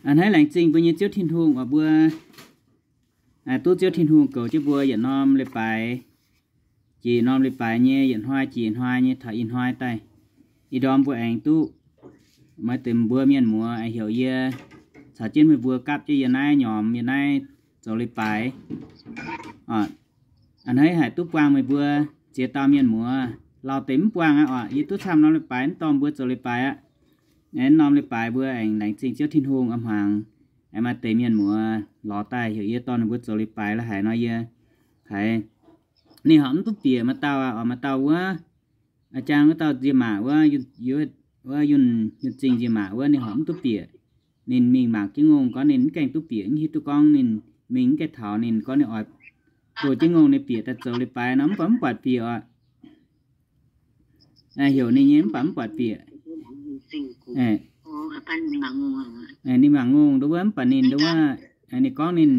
A'hneiv laengz zingh mbuo nyei Ziouv Tin-Hungh oc. Mbuo duqv Ziouv Tin-Hungh goux jienv mbuo yietc norm leiz-baaix, jiex norm leiz-baaix nyei yietc hnoi jiex hnoi nyei taux ih hnoi daaih. Ih ndorm mbuo aengx duqv maaih deix mbuo mienh muoz aengx heuc yie caux jienv meih mbuo gapv jienv yie naaiv nyormx yie naaiv zoux leiz-baaix. A'hneiv haic duqv buangh meih mbuo ziex dauh mienh muoz. Lauh deix mv buangh aqv oc. Yie duqv camv norm leiz-baaix mv dorh mbuo zoux leiz-baaix aqv. Norm leiz-baaix mbuo aengx laengz zingh Ziouv Tin-Hungh a'hmuangx. Aengx maaih deix mienh muoz lorz daaih heuc yie dorh ninh mbuo zoux leiz-baaix la'haic nor yie haiz ninh horpc mv duqv bieqc. Maaih dauh aqv oc, maaih dauh wuov, a'jang wuov dauh nzie maac wuov, wuov Yunh Zingh nzie maac wuov ninh horpc mv duqv bieqc. Ninh mingh mangc jienv ngongh gorngv ninh mv gaengh duqv bieqc, mv hiuv duqv gorngv ninh mingh mv gaengh taux. Ninh gorngv ninh oix doh jienv ngongh ninh bieqc daaih zoux leiz-baaix nor mv baac mv buatc bieqc oc. Heuc ninh nyei mv baac mv buatc bieqc. Ninh mangc ngongh nduov wuov mv baac ninh nduov wuov, ninh gorngv ninh,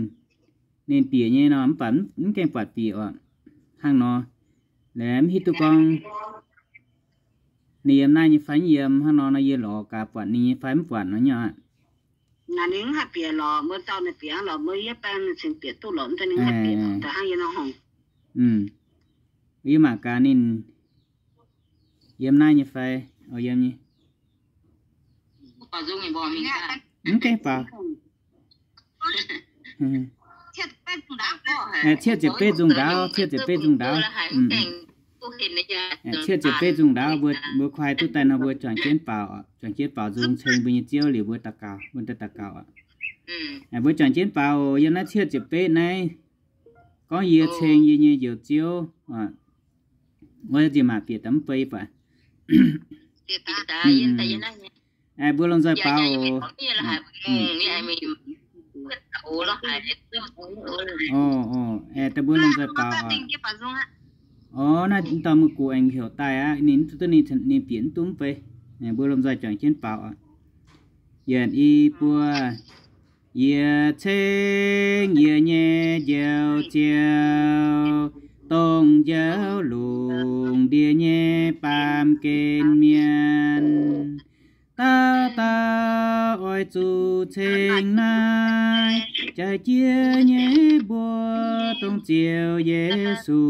ninh bieqc nyei nor mv baac mv gaengh buatc bieqc oc. Hnangv nor, laengz mv hiuv duqv gorngv ninh yiem naaiv nyei fai mv yiem. Hnangv nor nor yie lorz gaax buatc ninh nyei fai mv buatc nor nyei aqv. Yie mangc gaax ninh yiem naaiv nyei fai, yiem nyei. Mv gaengh baaux. Cietv ziepc betv nzungh ndaauv, cietv ziepc betv nzungh ndaauv. Cietv ziepc betv nzungh ndaauv, mbuo, mbuo kuaaiv duqv daaih nor mbuo juangc jienv baaux, juangc jienv baaux nzung ceng mbuo nyei Ziouv liuz mbuo daux gaux, mbuo daaih daux gaux oc. Mbuo juangc jienv baaux oc. Yiem naaiv cietv ziepc betv naaiv, gorngv yie ceng yie nyei Njoux Ziouv. Wuov nziex maac bieqc daaih mv bei baac. Mbuo lomh nzoih baaux oc. Daaih mbuo lomh nzoih baaux oc. Orv, naaiv dauh muoz-gux aengx heuc daaih aqv. Ninh duqv ninh bieqc mv duqv mv bei. Mbuo lomh nzoih juangc jienv baaux oc. Yietc, i, buo. Yie ceng yie nyei Njoux Ziouv, dongh njoux lungh ndiev nyei baamh gen mienh. Dauh dauh oix zuqc ceng naaiv jaaix jiex nyei mbuox dongh Ziouv Yesu.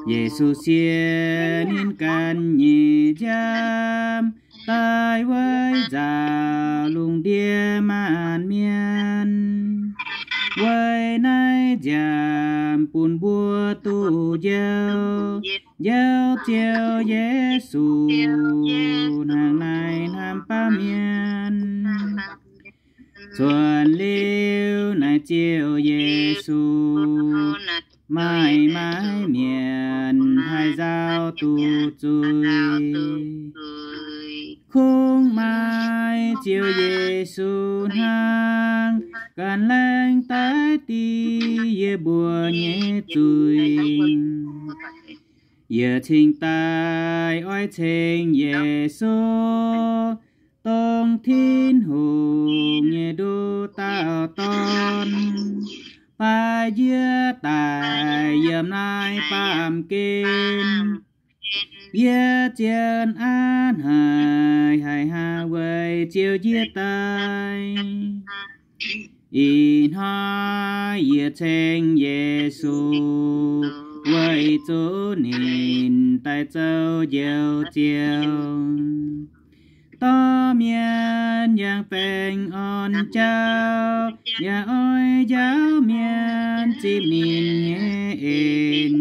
Yesu siex ninh ganh nyei nziaamv daaih weic nzaaux lungh ndiev maanc mienh. Weic naaiv nziaamv bun mbuo duqv njoux, njoux Ziouv Yesu hnangv naaiv hnamv baamh mienh. Zuonx liuz naaiv Ziouv Yesu maaih maaiz mienh haih nzauh duqv zuiz. Kungx maaih Ziouv Yesu hnangv ganh laengz daaih dingc yie mbuo nyei zuiz. Yie cingx daaih oix ceng Yesu, dongh Tin-Hungh nyei nduqc dauh Dorn, baaix njiec daaih yiem naaiv baamh gen. Yie zien aav haiz, haiz haaix weic Ziouv njiec daaih. Ih hnoi yie ceng Yesu, weic zuqc ninh daaih zoux Njoux Ziouv. Dorh mienh yangh baengh orn jauv, yaac oix njaaux mienh zipv ninh nyei en.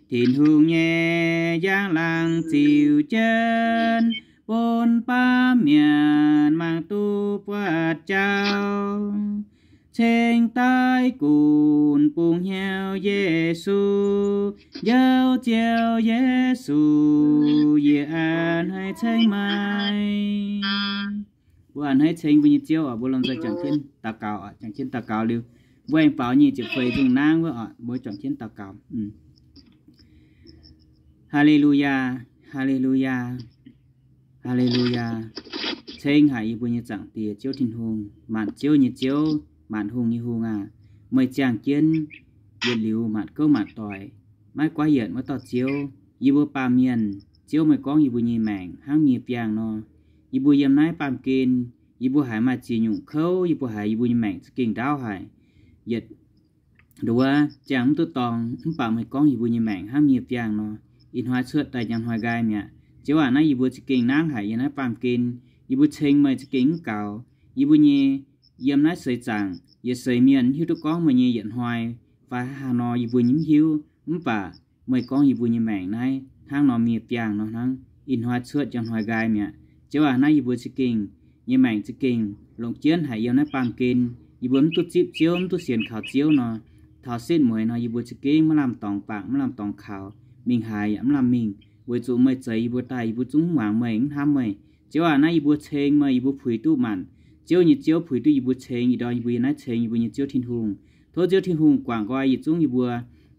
Tin-Hungh nyei njang-laangc ziux jienv, bun baamh mienh mangc duqv buatc jauv. Cingx daaih gunv bungx hnyouv Yesu, Njoux Ziouv Yesu, yie a'hneiv ceng meih. Mbuo a'hneiv ceng mbuo nyei Ziouv oc. Mbuo lomh nzoih juangc jienv daux gaux oc. Juangc jienv daux gaux liuz, mbuo aengx baaux nyic ziepc feix nzungh naanv wuov oc. Mbuo juangc jienv daux gaux. Haa^le^lu^yaa, haa^le^lu^yaa, haa^le^lu^yaa. Ceng haic yie mbuo nyei Zaangc Diex Ziouv Tin-Hungh, maanc ziouv nyei Ziouv, maanc hungh nyei Hungh aah! Meih ziangh jienv yietc liuz maanc gouv maanc doic, maiv goiv yienc wuov dauh Ziouv. Yie mbuo baamh mienh, Ziouv meih gorngv yie mbuo nyei maengc hnangv nyei biangh nor, yie mbuo yiem naaiv baamh gen Yie mbuo haiz maaih ziex nyungc kouv, yie mbuo haiz yie mbuo nyei maengc za'gengh ndaauv haic. Yietc, nduov ziangh mv duqv dorngx, mv baac meih gorngv yie mbuo nyei maengc hnangv miev biangh nor, ih hnoi cuotv daaih njang hnoi nqaai mi'aqv. Ziouv aac, naaiv yie mbuo za'gengh nangv haic yiem naaiv baamh gen. Yie mbuo ceng meih za'gengh mv gaux. Yie mbuo nyei yiem naaiv seix zaangc yietc seix mienh mv hiuv duqv gorngv meih nyei yietc hnoi fai haaix nor yie mbuo nyei mv hiuv, mv baac meih gorngv yie mbuo nyei maengc naaiv hnangv nor miev biangh nor hnangv, ih hnoi cuotv njang hnoi nqaai mi'aqv. Ziouv aac, naaiv yie mbuo za'gengh nyei maengc za'gengh longc jienv haic yiem naaiv baamh gen. Yie mbuo mv duqv zipv Ziouv, mv duqv sienx kaux Ziouv nor, taux setv mueiz nor yie mbuo za'gengh maiv lamh dorngx bangc, maiv lamh dorngx kaux, mingh haaix yaac mv lamh mingh, weic zuqc meih zeix yie mbuo daaih, yie mbuo zungv mv muangx meih, mv hnamv meih. Ziouv aac, naaiv yie mbuo ceng meih, yie mbuo puix duqv maanc. Ziouv nyei Ziouv puix duqv yie mbuo ceng, ih ndorm yie mbuo yiem naaiv ceng yie mbuo nyei Ziouv Tin-Hungh. Tov Ziouv Tin-Hungh guangc nqoi yietc zungv yie mbuo,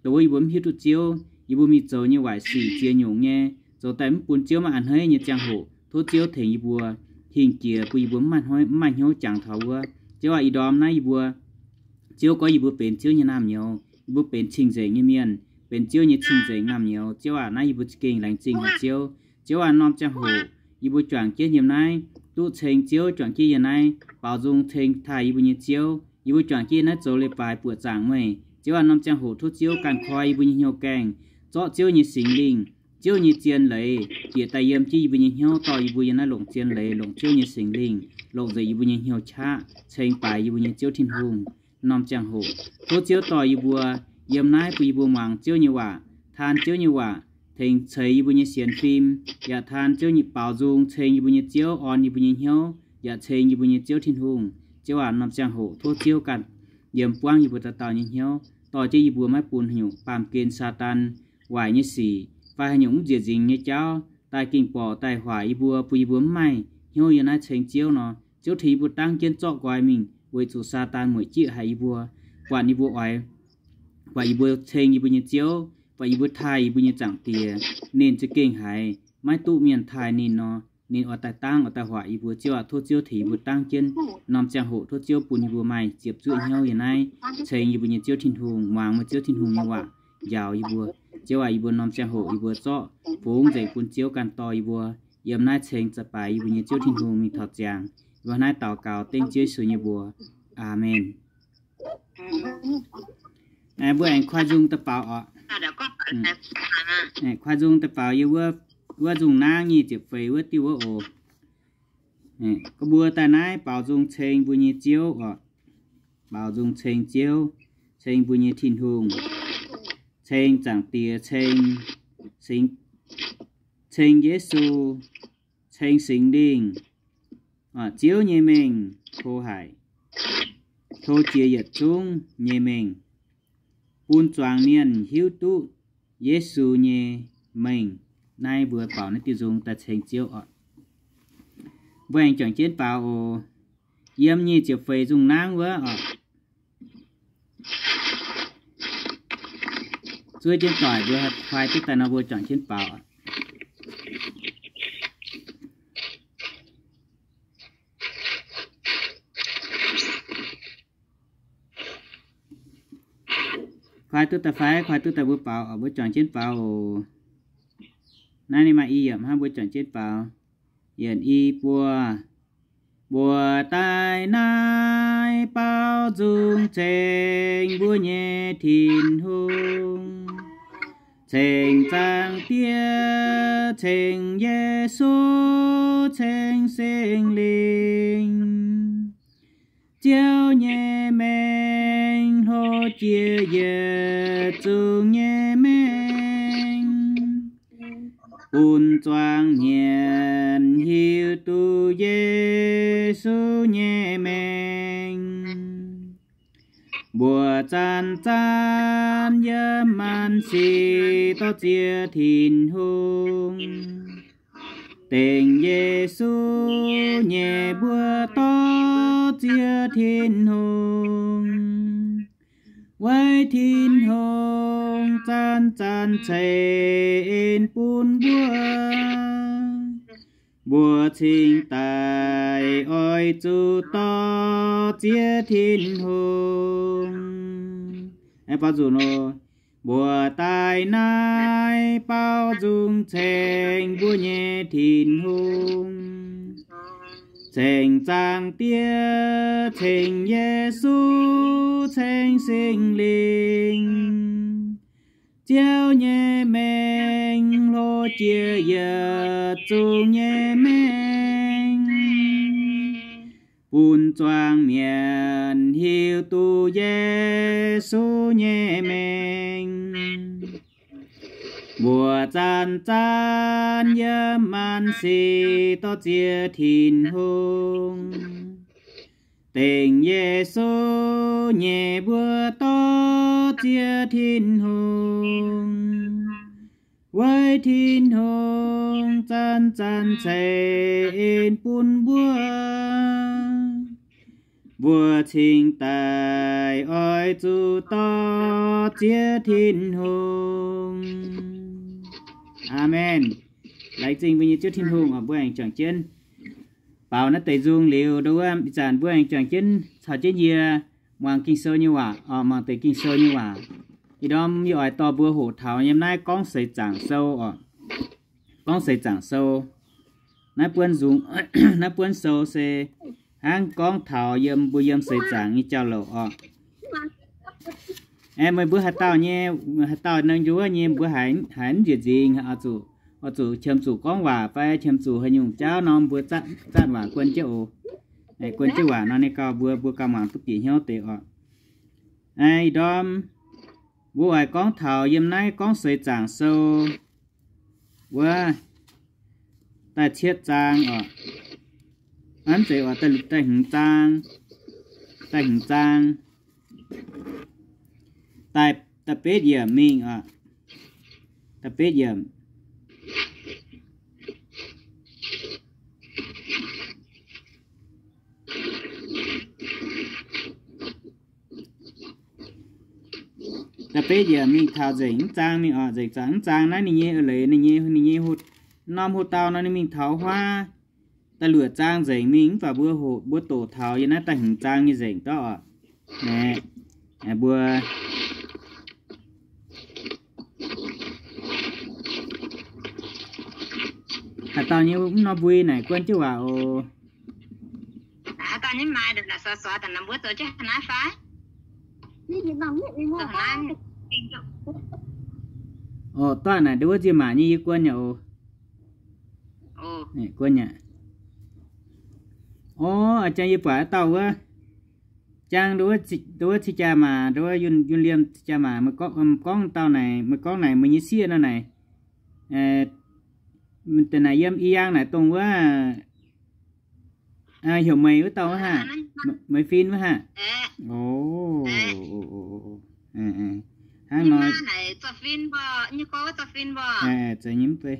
dongh wuov yie mbuo mv hiuv duqv Ziouv, yie mbuo mingh zoux nyei waaic sic ziex nyungc nyei, zoux daaih mv bun Ziouv maiv a'hneiv nyei ziangh hoc, tov Ziouv tengx yie mbuo hingh jiex bun yie mbuo mv maaih hnyouv jangx taux wuov. Ziouv aac, ih ndorm naaiv yie mbuo, Ziouv gorngv yie mbuo benx Ziouv nyei naamh nyouz, yie mbuo benx cing-nzengc nyei mienh, benx Ziouv nyei cing-nzengc naamh nyouz. Ziouv aac, naaiv yie mbuo za'gengh laengz zingh haic Ziouv. Ziouv aac, norm ziangh hoc yie mbuo juangc jienv yiem naaiv duqv ceng Ziouv, juangc jienv yiem naaiv baaux nzung ceng taaih yie mbuo nyei Ziouv. Yie mbuo juangc jienv naaiv zoux leiz-baaix buoqc zaangc meih. Ziouv aac, norm ziangh hoc tov Ziouv ganh koi yie mbuo nyei hnyouv gaengh, zorqv Ziouv nyei Singx Lingh, Ziouv nyei zien leiz bieqc daaih yiem jienv yie mbuo nyei hnyouv, dorh yie mbuo yiem naaiv longc zien leiz, longc Ziouv nyei Singx Lingh, longc nzengc yie mbuo nyei hnyouv qaqv ceng baaix yie mbuo nyei Ziouv Tin-Hungh. Norm ziangh hoc tov Ziouv dorh yie mbuo yiem naaiv bun yie mbuo muangx Ziouv nyei waac, taan Ziouv nyei waac, tengx ceix yie mbuo nyei sienx fim, yaac taan Ziouv nyei baaux nzung ceng yie mbuo nyei Ziouv, orn yie mbuo nyei hnyouv, yaac ceng yie mbuo nyei Ziouv Tin-Hungh. Ziouv aac, norm ziangh hoc tov Ziouv ganh yiem buangv yie mbuo dauh dauh nyei hnyouv, dorh jienv yie mbuo maiv bun haaix nyungc baamh gen Saadaan waaic nyei sic fai haaix nyungc mv nzieqc nzingx nyei jauv daaih ging borqc daaih huaac yie mbuo, bun yie mbuo mv maaih hnyouv yiem naaiv ceng Ziouv nor. Ziouv tengx yie mbuo dangv jienv zorqv nqoi mingh, weic zuqc Saadaan mueic jieqv haic yie mbuo, buatc yie mbuo oix, buatc yie mbuo ceng yie mbuo nyei Ziouv, buatc yie mbuo taaih yie mbuo nyei Zaangc Diex, ninh za'gengh haiz maiv duqv mienh taaih ninh nor, ninh oix daaih dangv, oix daaih huaac yie mbuo. Ziouv aac, tov Ziouv tengx yie mbuo dangv jienv norm ziangh hoc, tov Ziouv bun yie mbuo maaih ziepc zuoqv hnyouv yiem naaiv ceng yie mbuo nyei Ziouv Tin-Hungh, muangx meih Ziouv Tin-Hungh nyei waac njaaux yie mbuo. Ziouv aac, yie mbuo norm ziangh hoc yie mbuo zorqv fungx nzengc bun Ziouv ganh dorh yie mbuo yiem naaiv ceng za'baaix yie mbuo nyei Ziouv Tin-Hungh mingh taux ziangx. Yie mbuo naaiv daux gaux dengv Ziouv Yesu nyei mbuox. Aamen. Mbuo aengx koi nzung da'faaux oc. Koi nzung da'faaux yiem wuov, wuov nzung nangv nyic ziepc feix wuov diuh wuov oc. Gorngv mbuo daaih naaiv baaux nzung ceng mbuo nyei Ziouv oc. Baaux nzung ceng Ziouv, ceng mbuo nyei Tin-Hungh, ceng Zaangc Diex, ceng Singx, ceng Yesu, ceng Singx Lingh. Ziouv nyei mengh to haic, to jiex yietc zungv nyei mengh, bun zuangx mienh hiuv duqv Yesu nyei mengh. Naaiv mbuo baaux naaiv diuh nzung daaih ceng Ziouv oc. Mbuo aengx juangc jienv baaux oc. Yiem nyic ziepc feix nzung nangv wuov oc. Zuov jienv doic mbuo fai duqv daaih nor mbuo juangc jienv baaux oc. Koi duqv daaih fai, koi duqv daaih mbuo baaux oc, mbuo juangc jienv baaux oc. Naaiv ninh maaih i yiemc hnangv, mbuo juangc jienv baaux. Yietc, i, buo. Mbuo daaih naaiv baaux nzung ceng mbuo nyei Tin-Hungh, ceng Zaangc Diex, ceng Yesu, ceng Singx Lingh. Ziouv nyei mengh hlo jiex yietc zungv nyei mengh, bun zuangx mienh hiuv duqv Yesu nyei mengh. Mbuo zanc-zanc yiem maanc sic dorh ziex Tin-Hungh. Dengc Yesu nyei mbuo dorh ziex Tin-Hungh. Weic Tin-Hungh zanc-zanc ceix en bun mbuo, mbuo cingx daaih oix zuqc dorh ziex Tin-Hungh. Mbuo daaih naaiv baaux nzung ceng mbuo nyei Tin-Hungh, Ceng Zaangc Diex, ceng Yesu, ceng Singx Lingh, Ziouv nyei mengh hlo jiex yietc zungv nyei mengh, bun zuangx mienh hiuv duqv Yesu nyei mengh. Mbuo zanc-zanc yiem maanc sic dorh ziex Tin-Hungh. Dengc Yesu nyei mbuo dorh ziex Tin-Hungh. Weic Tin-Hungh zanc-zanc ceix en bun mbuo, mbuo cingx daaih oix zuqc dorh ziex Tin-Hungh. Aamen. Laengz zingh mbuo nyei Ziouv Tin-Hungh oc. Mbuo aengx juangc jienv baaux naaiv deix nzung liuz, ndo wuov ih zanc mbuo aengx juangc jienv caux jienv yie muangx Ging-Sou nyei waac oc, muangx deix Ging-Sou nyei waac. Ih ndorm yie oix dorh mbuo hoqc taux yiem naaiv Gorngv Seix Zaangc Sou oc. Gorngv Seix Zaangc Sou. Naaiv buonv nzung, naaiv buonv sou se hnangv gorngv taux yiem mbuo yiem seix zaangc nyei jauv-louc oc. Aeqv, meih mbuo haaix dauh nyei, haaix dauh nengh njuov nyei, mbuo haiz, haiz mv njiec nzingx, oix zuqc, oix zuqc qiemx zuqc gorngv waac fai qiemx zuqc haaix nyungc jauv nor, mbuo zanc, zanc waac guon jienv oc. Guon jienv waac nor ninh gauh mbuo, mbuo gauh muangx duqv bieqc hnyouv deix oc. Ih ndorm mbuo oix gorngv taux yiem naaiv Gorngv Seix Zaangc Sou wuov da'cietv zaang oc. Hnangv zeiz oc, da'hmz zaang, da'hmz zaang, da'betv yiemc mingh oc. Da'betv yiemc. Da'betv yiemc mingh taux nzengc mv zaang mingh oc. Nzengc zaang mv zaang naaiv ninh nyei eix leiz, ninh nyei, ninh nyei norm hoc-dauh nor ninh mingh taux huaav da'luoqc zaang nzengc mingh. Mv baac mbuo hoqc, mbuo doqc taux yiem naaiv da'hmz zaang nyei nzengc dorv oc. Aeqv, mbuo haaix dauh nyei mv norm mbui naaic guon jienv waac oc. Oc, daaih naaic ndo wuov nziex maac nyei yie guon yaac oc. Guon yaac. Orv, a'jang yie buatc haaix dauh wuov, jang ndo wuov cing jaa maac, ndo wuov yunh liemh cing jaa maac, meih gorngv, gorngv dauh naaic, meih gorngv naaic meih nyei sieqv nor naaic, da'naaic yiem i yaang naaic dongh wuov heuc meih wuov dauh wuov haah? Meih fin wuov haah? Oc, hnangv nor. Zeiz nyei mv bei.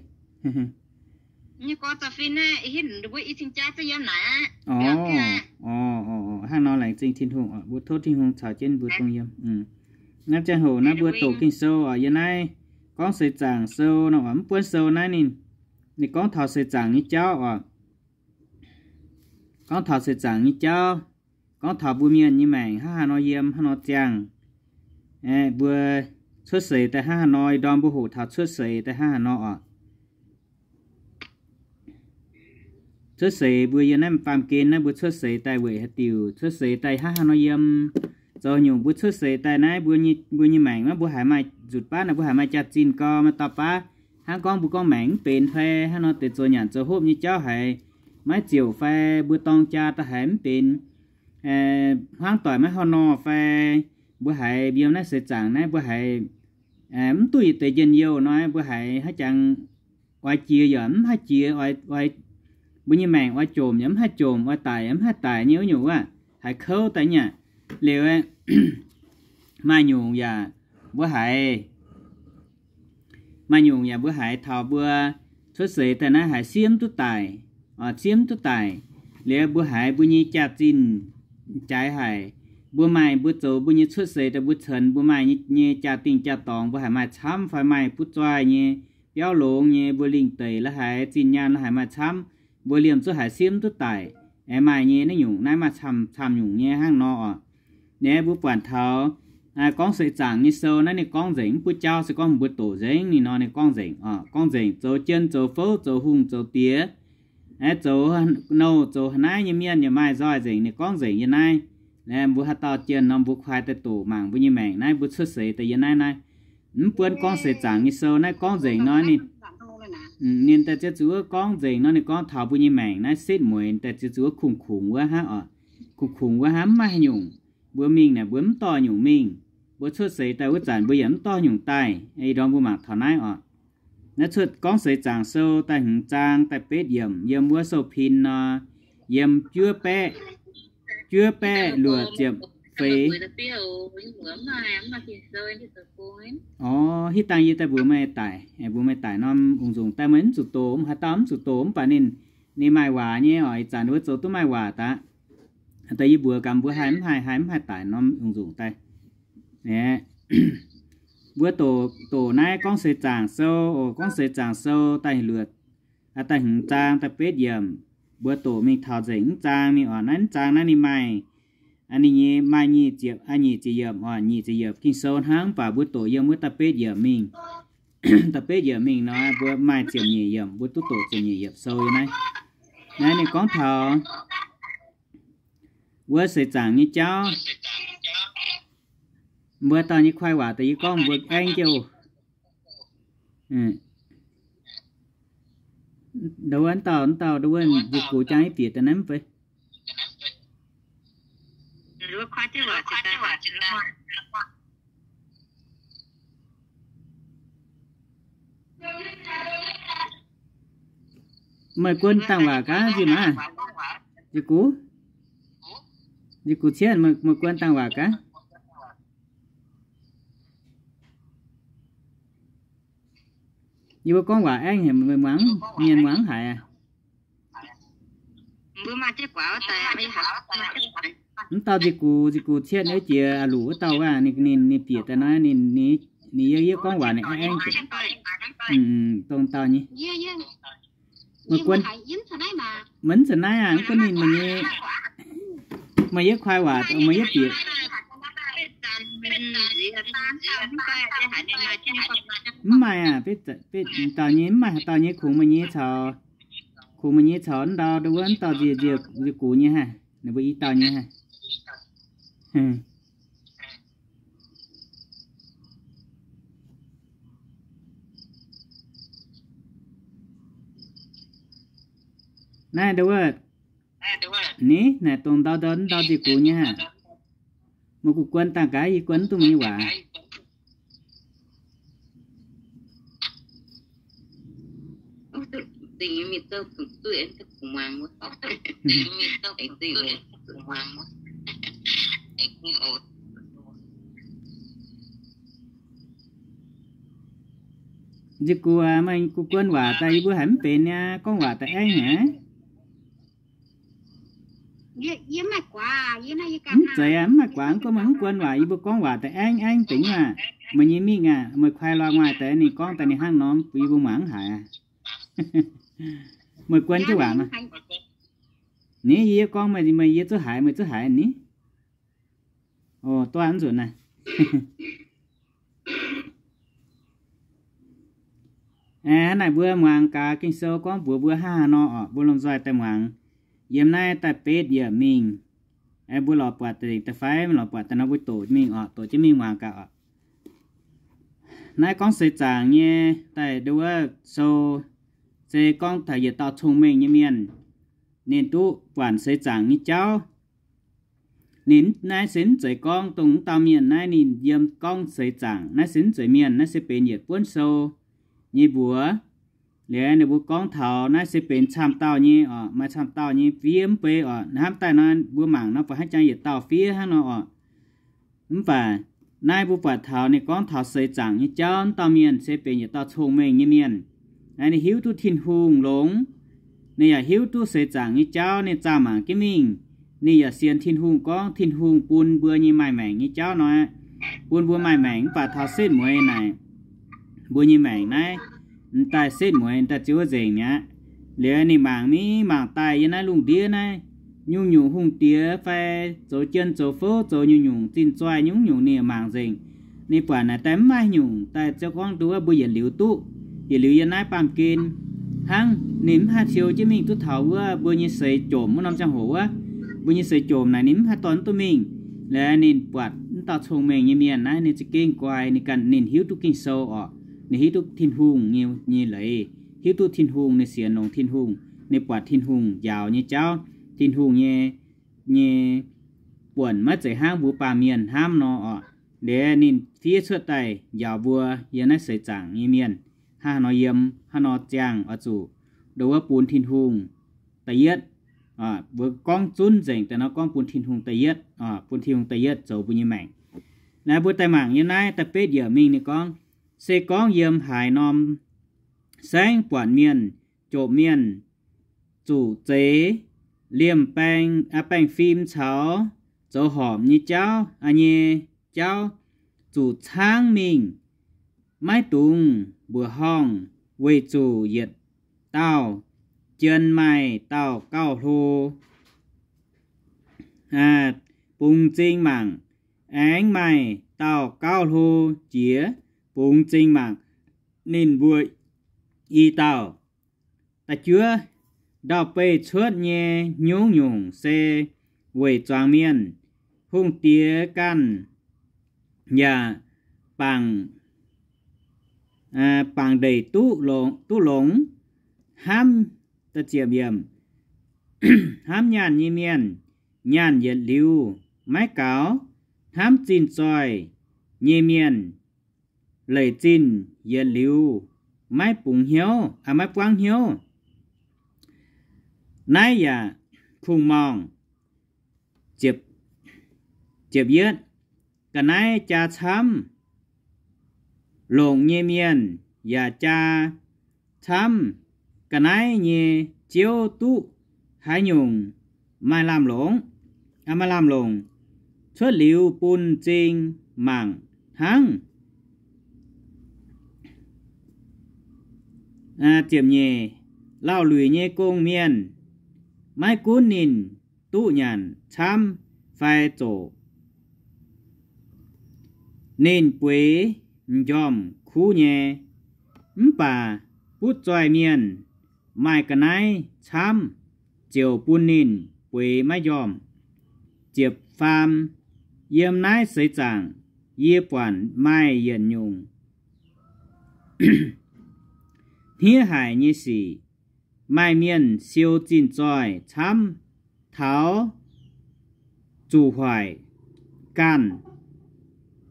Orv, hnangv nor laengz zingh Tin-Hungh, mbuo tov Tin-Hungh caux jienv mbuo dongh yiem. Naaiv ziangh hoc naaiv mbuo doqc Ging-Sou oc, yiem naaiv Gorngv Seix Zaangc Sou nor oc, mv buonv sou naaiv ninh, ninh gorngv taux seix zaangc nyei jauv oc. Gorngv taux seix zaangc nyei jauv, gorngv taux mbuo mienh nyei maengc hnangv haaix nor yiem, hnangv nor ziangh. Aeqv, mbuo cuotv seix daaih hnangv haaix nor, ih ndorm mbuo hoqc taux cuotv seix daaih hnangv haaix nor oc. Cuotv seix mbuo yiem naaiv faam gen naaiv mbuo cuotv seix daaih weic haaix diuc, cuotv seix daaih hnangv haaix nor yiem, zoux nyungc mbuo cuotv seix daaih naaiv mbuo nyei, mbuo nyei maengc naaiv mbuo haiz maaih nzutc baav naaic, mbuo haiz maaih jaax-zinh gau, maaih dauh baav hnangv gorngv mbuo gorngv maengc mv benx fai hnangv nor deix zoux nyanc zoux hopv nyei jauv haiz maiv ziouc fai mbuo dorng jaa daaih haiz mv benx, hmuangv doic maiv haaix nor fai mbuo haiz yiem naaiv seix zaangc naaiv mbuo haiz mv duqv yietc deix njien-youh nor, mbuo haiz haaix jangx oix jiex yaac mv haih jiex, oix, mbuo nyei maengc oix jomc yaac mv haih jomc, oix daic yaac mv haih daic nyei wuov nyungc wuov, haiz kouv daaih nyei aqv. Liuz maaih nyungc yaac mbuo haiz, maaih nyungc yaac mbuo haiz taux mbuo cuotv seix daaih naaiv haiz siemv duqv daic, siemv duqv daic. Liuz mbuo haiz mbuo nyei jaax-zinh jaaix haic, mbuo maaih mbuo zoux mbuo nyei cuotv seix daaih mbuo ceix mbuo maaih nyei jaa-dingh jaa-dorngx mbuo haiz maaih camv fai maaih butv zuaih nyei biauv longx nyei, mbuo lingh deic la'haiz zinh nyaanh la'haiz maaih camv, mbuo liemh zuqc haiz siemv duqv daic. Aengx maaih nyei naaiv nyungc naaiv maaih camv-camv nyungc nyei hnangv nor oc. Naaiv mbuo buatc taux Gorngv Seix Zaangc nyei sou naaiv ninh gorngv nzengc mv buov jauv, se gorngv mbuo doqc nzengc ninh nor ninh gorngv nzengc oc, gorngv nzengc zoux jien zoux fouv zoux hungh zoux diex, Naaiv zoux nouh zoux haaix naaiv nyei mienh yaac maaih nzoih nzengc, ninh gorngv nzengc yie naaiv. Mbuo haaix dauh jienh nor mbuo kuaai daaih doqc mangc mbuo nyei maengc naaiv, mbuo cuotv seix daaih yie naaiv naaiv. Mv buonv gorngv seix zaangc nyei sou naaiv gorngv nzengc nor ninh, ninh daaih ziouc zuqc wuov gorngv nzengc nor ninh gorngv taux mbuo nyei maengc naaiv setv mueiz daaih ziouc zuqc wuov kungx-kungx wuov hnangv oc. Kungx-kungx wuov hnangv, mv maaih haaix nyungc. Mbuo mingh naaic mbuo mv dorh nyungc mingh. Mbuo cuotv seix daaih wuov zanc mbuo yaac mv dorh nyungc daaih. Ih ndorm mbuo mangc taux naaiv oc. Naaiv cuotv gorngv seix zaangc sou da'hmz zaang da'betv yiemc yiem wuov sou-pin nor, yiem juov baeqv, juov baeqv luoqc ziepc feix. Orv, hitv dangh yie daaih mbuox meih daic, mbuox meih daic norm ungx nzungc daaih meih mv zuqc doqc, haaix dauh mv zuqc doqc mv baac ninh, ninh maaih waac nyei oc. Ih zanc wuov zoux duqv maaih waac daaih. Daaih yie mbuox gaax mbuo haih mv haih, haih mv haih daic norm ungx nzungc daaih. Mbuo doqc, doqc naaiv gorngv seix zaangc sou oc. Gorngv seix zaangc sou da'luoqc, da'hmz zaang da'betv yiemc. Mbuo doqc mingh taux nzengc mv zaang mingh oc. Naaiv mv zaang naaiv ninh maaih, ninh nyei maaih nyic ziepc, nyic ziepc yiemc oc. Nyic ziepc yiemc Ging-Sou hnangv, mv baac mbuo doqc yiem wuov da'betv yiemc mingh. Da'betv yiemc mingh nor mbuo maaih ziepc nyeic yiemc, mbuo duqv doqc ziepc nyeic yiemc sou yiem naaiv. Naaiv ninh gorngv taux wuov seix zaangc nyei jauv. Mbuo dauh nyei kuaai waac daaih yie gorngv mbuo aengv jienv oc. Ndo wuov dauh, wuov dauh ndo wuov njiec gux jangx i bieqc daaih naaiv mv bei. Meih guon dangh waac gaax nziex maah? Njiec gux, njiec gux cietv, meih guon dangh waac gaax. Yie mbuo gorngv waac aengv haic, meih muangx, mienh muangx haic aqv. Mv dauh nzic gux, nzic gux cietv nyei jiex a'luc wuov dauh aqv, ninh, ninh bieqc daaih nor, ninh, ninh yiem yie gorngv waac ninh aengv, dongh dauh nyei. Meih guon, meih mv za'naaiv aqv, mv gunv ninh meih nyei, meih yie kuaai waac, meih yie bieqc. Mv maaih aqv, dauh nyei, mv maaih haaix dauh nyei, kungx meih nyei caux, kungx meih nyei caux ndau, ndau wuov dauh nzic, nzic gux nyei haic, ninh mbuo i dauh nyei haic. Naaiv ndau wuov, ni, naaic dongh ndau, ndau, ndau nzic gux nyei haic. Meih guv guon dangh gaax, yie guon mv duqv meih nyei waac. Nzic gux aac, meih guv guon waac daaih yie mbuo haiz mv benx niaa, gorngv waac daaih aengv aqv. Mv zeiz aac, mv maaih guaax, mv gunv meih mv guon waac, yie mbuo gorngv waac daaih aengv aengv deix nyei aac. Meih nyei mingh aac, meih kuaai loz-maaih deix ninh gorngv daaih ninh hnangv nor, yie mbuo muangx mv haiz aac. Meih guon jienv waac nor. Ni, yie gorngv meih, meih yie zuqc haiz, meih zuqc haiz ni. O, duqv aqv nzunc naaiv. Hnangv naaic mbuo muangx gaax Ging-Sou gorngv mbuox mbuo hnangv haaix nor oc, mbuo lomh nzoih daaih muangx. Yiem naaiv daaih betv yiemc mingh, mbuo lorz buatc deix da'fai, lorz buatc daaih nor mbuo doqc mingh oc, doqc jienv mingh muangx gaax oc. Naaiv gorngv seix zaangc nyei daaih ndo wuov sou, se gorngv taux yietc dauh cong-mengh nyei mienh, ninh duqv buatc seix zaangc nyei jauv. Ninh naaiv se mv zeiz gorngv dongh wuov dauh mienh naaiv ninh yiem gorngv seix zaangc, naaiv se mv zeiz mienh, naaiv se benx yietc buonv sou nyei mbuox. Liuz ninh mbuo gorngv taux naaiv se benx camv dauh nyei oc, maaih camv dauh nyei fiev mv bei oc. Hnamv daaih nor mbuo mangc nor buatc hnangv jangx yietc dauh fiev hnangv nor oc. Mv baac naaiv mbuo buatc taux ninh gorngv taux seix zaangc nyei jauv, wuov dauh mienh se benx yietc dauh cong-mengh nyei mienh. Ninh hiuv duqv Tin-Hungh longx, ninh yaac hiuv duqv seix zaangc nyei jauv, ninh zaah mangc jienv mingh. Ninh yaac sienx Tin-Hungh gorngv Tin-Hungh bun mbuo nyei maaih maengc nyei jauv nor, bun mbuo maaih maengc. Mv baac taux setv mueiz naaic, mbuo nyei maengc naaiv m'daaih setv mueiz daaih ziouc wuov nzengc mi'aqv. Liuz ninh mangc mingh mangc daaih yiem naaiv lungh ndiev naaiv, nyungc-nyungc hungh diex fai zoux jien zoux fouv, zoux nyungc-nyungc zinh zoih nyungc-nyungc ninh mangc nzengc. Ninh buatc naaic daaih mv maaih nyungc daaih ziouc gorngv ndo wuov mbuo yietc liuz duqv, yietc liuz yiem naaiv baamh gen. Hnangv ninh mv haih siou jienv mingh duqv taux wuov mbuo nyei seix jomc wuov norm ziangh hoc wuov, mbuo nyei seix jomc naaic ninh mv haih dorh duqv mingh. Laaix ninh buatc mv dauh cong-mengh nyei mienh naaiv, ninh za'gengh guai, ninh ganh ninh hiuv duqv Ging-Sou orqc, ninh hiuv duqv Tin-Hungh nyei, nyei leiz, hiuv duqv Tin-Hungh, ninh sienx longx Tin-Hungh, ninh buatc Tin-Hungh njaaux nyei jauv, Tin-Hungh nyei, nyei buonc maiv zeiz hnangv mbuo baamh mienh hnamv nor orqc. Liuz ninh fiev cuotv daaih njaaux mbuo yiem naaiv seix zaangc nyei mienh, hnangv haaix nor yiem, hnangv haaix nor ziangh oix zuqc ndo wuov bun Tin-Hungh da'yietv. Mbuo gorngv zunv nzengc daaih nor gorngv bun Tin-Hungh da'yietv, bun Tin-Hungh da'yietv zoux mbuo nyei maengc. Naaiv mbuo daaih mangc yiem naaiv da'betv yiemc mingh ninh gorngv, se gorngv yiem haaix norm saengv buatc mienh, jomc mienh, zuqc zeix liemh baeng, baengh fim caux zoux horpc nyei jauv, nyei jauv, zuqc caangv mingh, maiv dungx mbuoqc horngh, weic zuqc yietc dauh jien maaih dauh gauh hlo bungx m'zing mangc. Aengx maaih dauh gauh hlo jiex bungx m'zing mangc ninh mbuo i dauh. Da'juov, ndau-beih cuotv nyei nyungc-nyungc se weic zuangx mienh. Hungh diex ganh yaac bangc, bangc ndeic duqv longx, duqv longx, hnamv, hnamv nyaanh nyei mienh nyaanh yietc liuz maiv gaux, hnamv zinh zoih nyei mienh leic zinh yietc liuz maiv bungx hnyouv, maiv buangv hnyouv. Naaiv yaac kungx-mangc. Ziepc yietv, ga'naaiv jaa camv, longc nyei mienh yaac jaa camv. Ga'naaiv nyei ziouv duqv haaix nyungc maaih lamh longc, maaih lamh longc, cuotv liuz bun m'zing mangc hnangv. Ziepc nyeic, lauh luic nyei gong-mienh, maiv gunv ninh duqv nyanc camv fai zoqc, ninh bueix m'njormh kuv nyei. Mv baac butv-zoih mienh maaih ga'naaiv camv, ziouc bun ninh bueix maiv njormh. Ziepc faam, yiem naaiv seix zaangc yie buatc maaih yietc nyungc hniev haic nyei sic. Maaih mienh siou zinh zoih camv taux zuqc hoic ganh.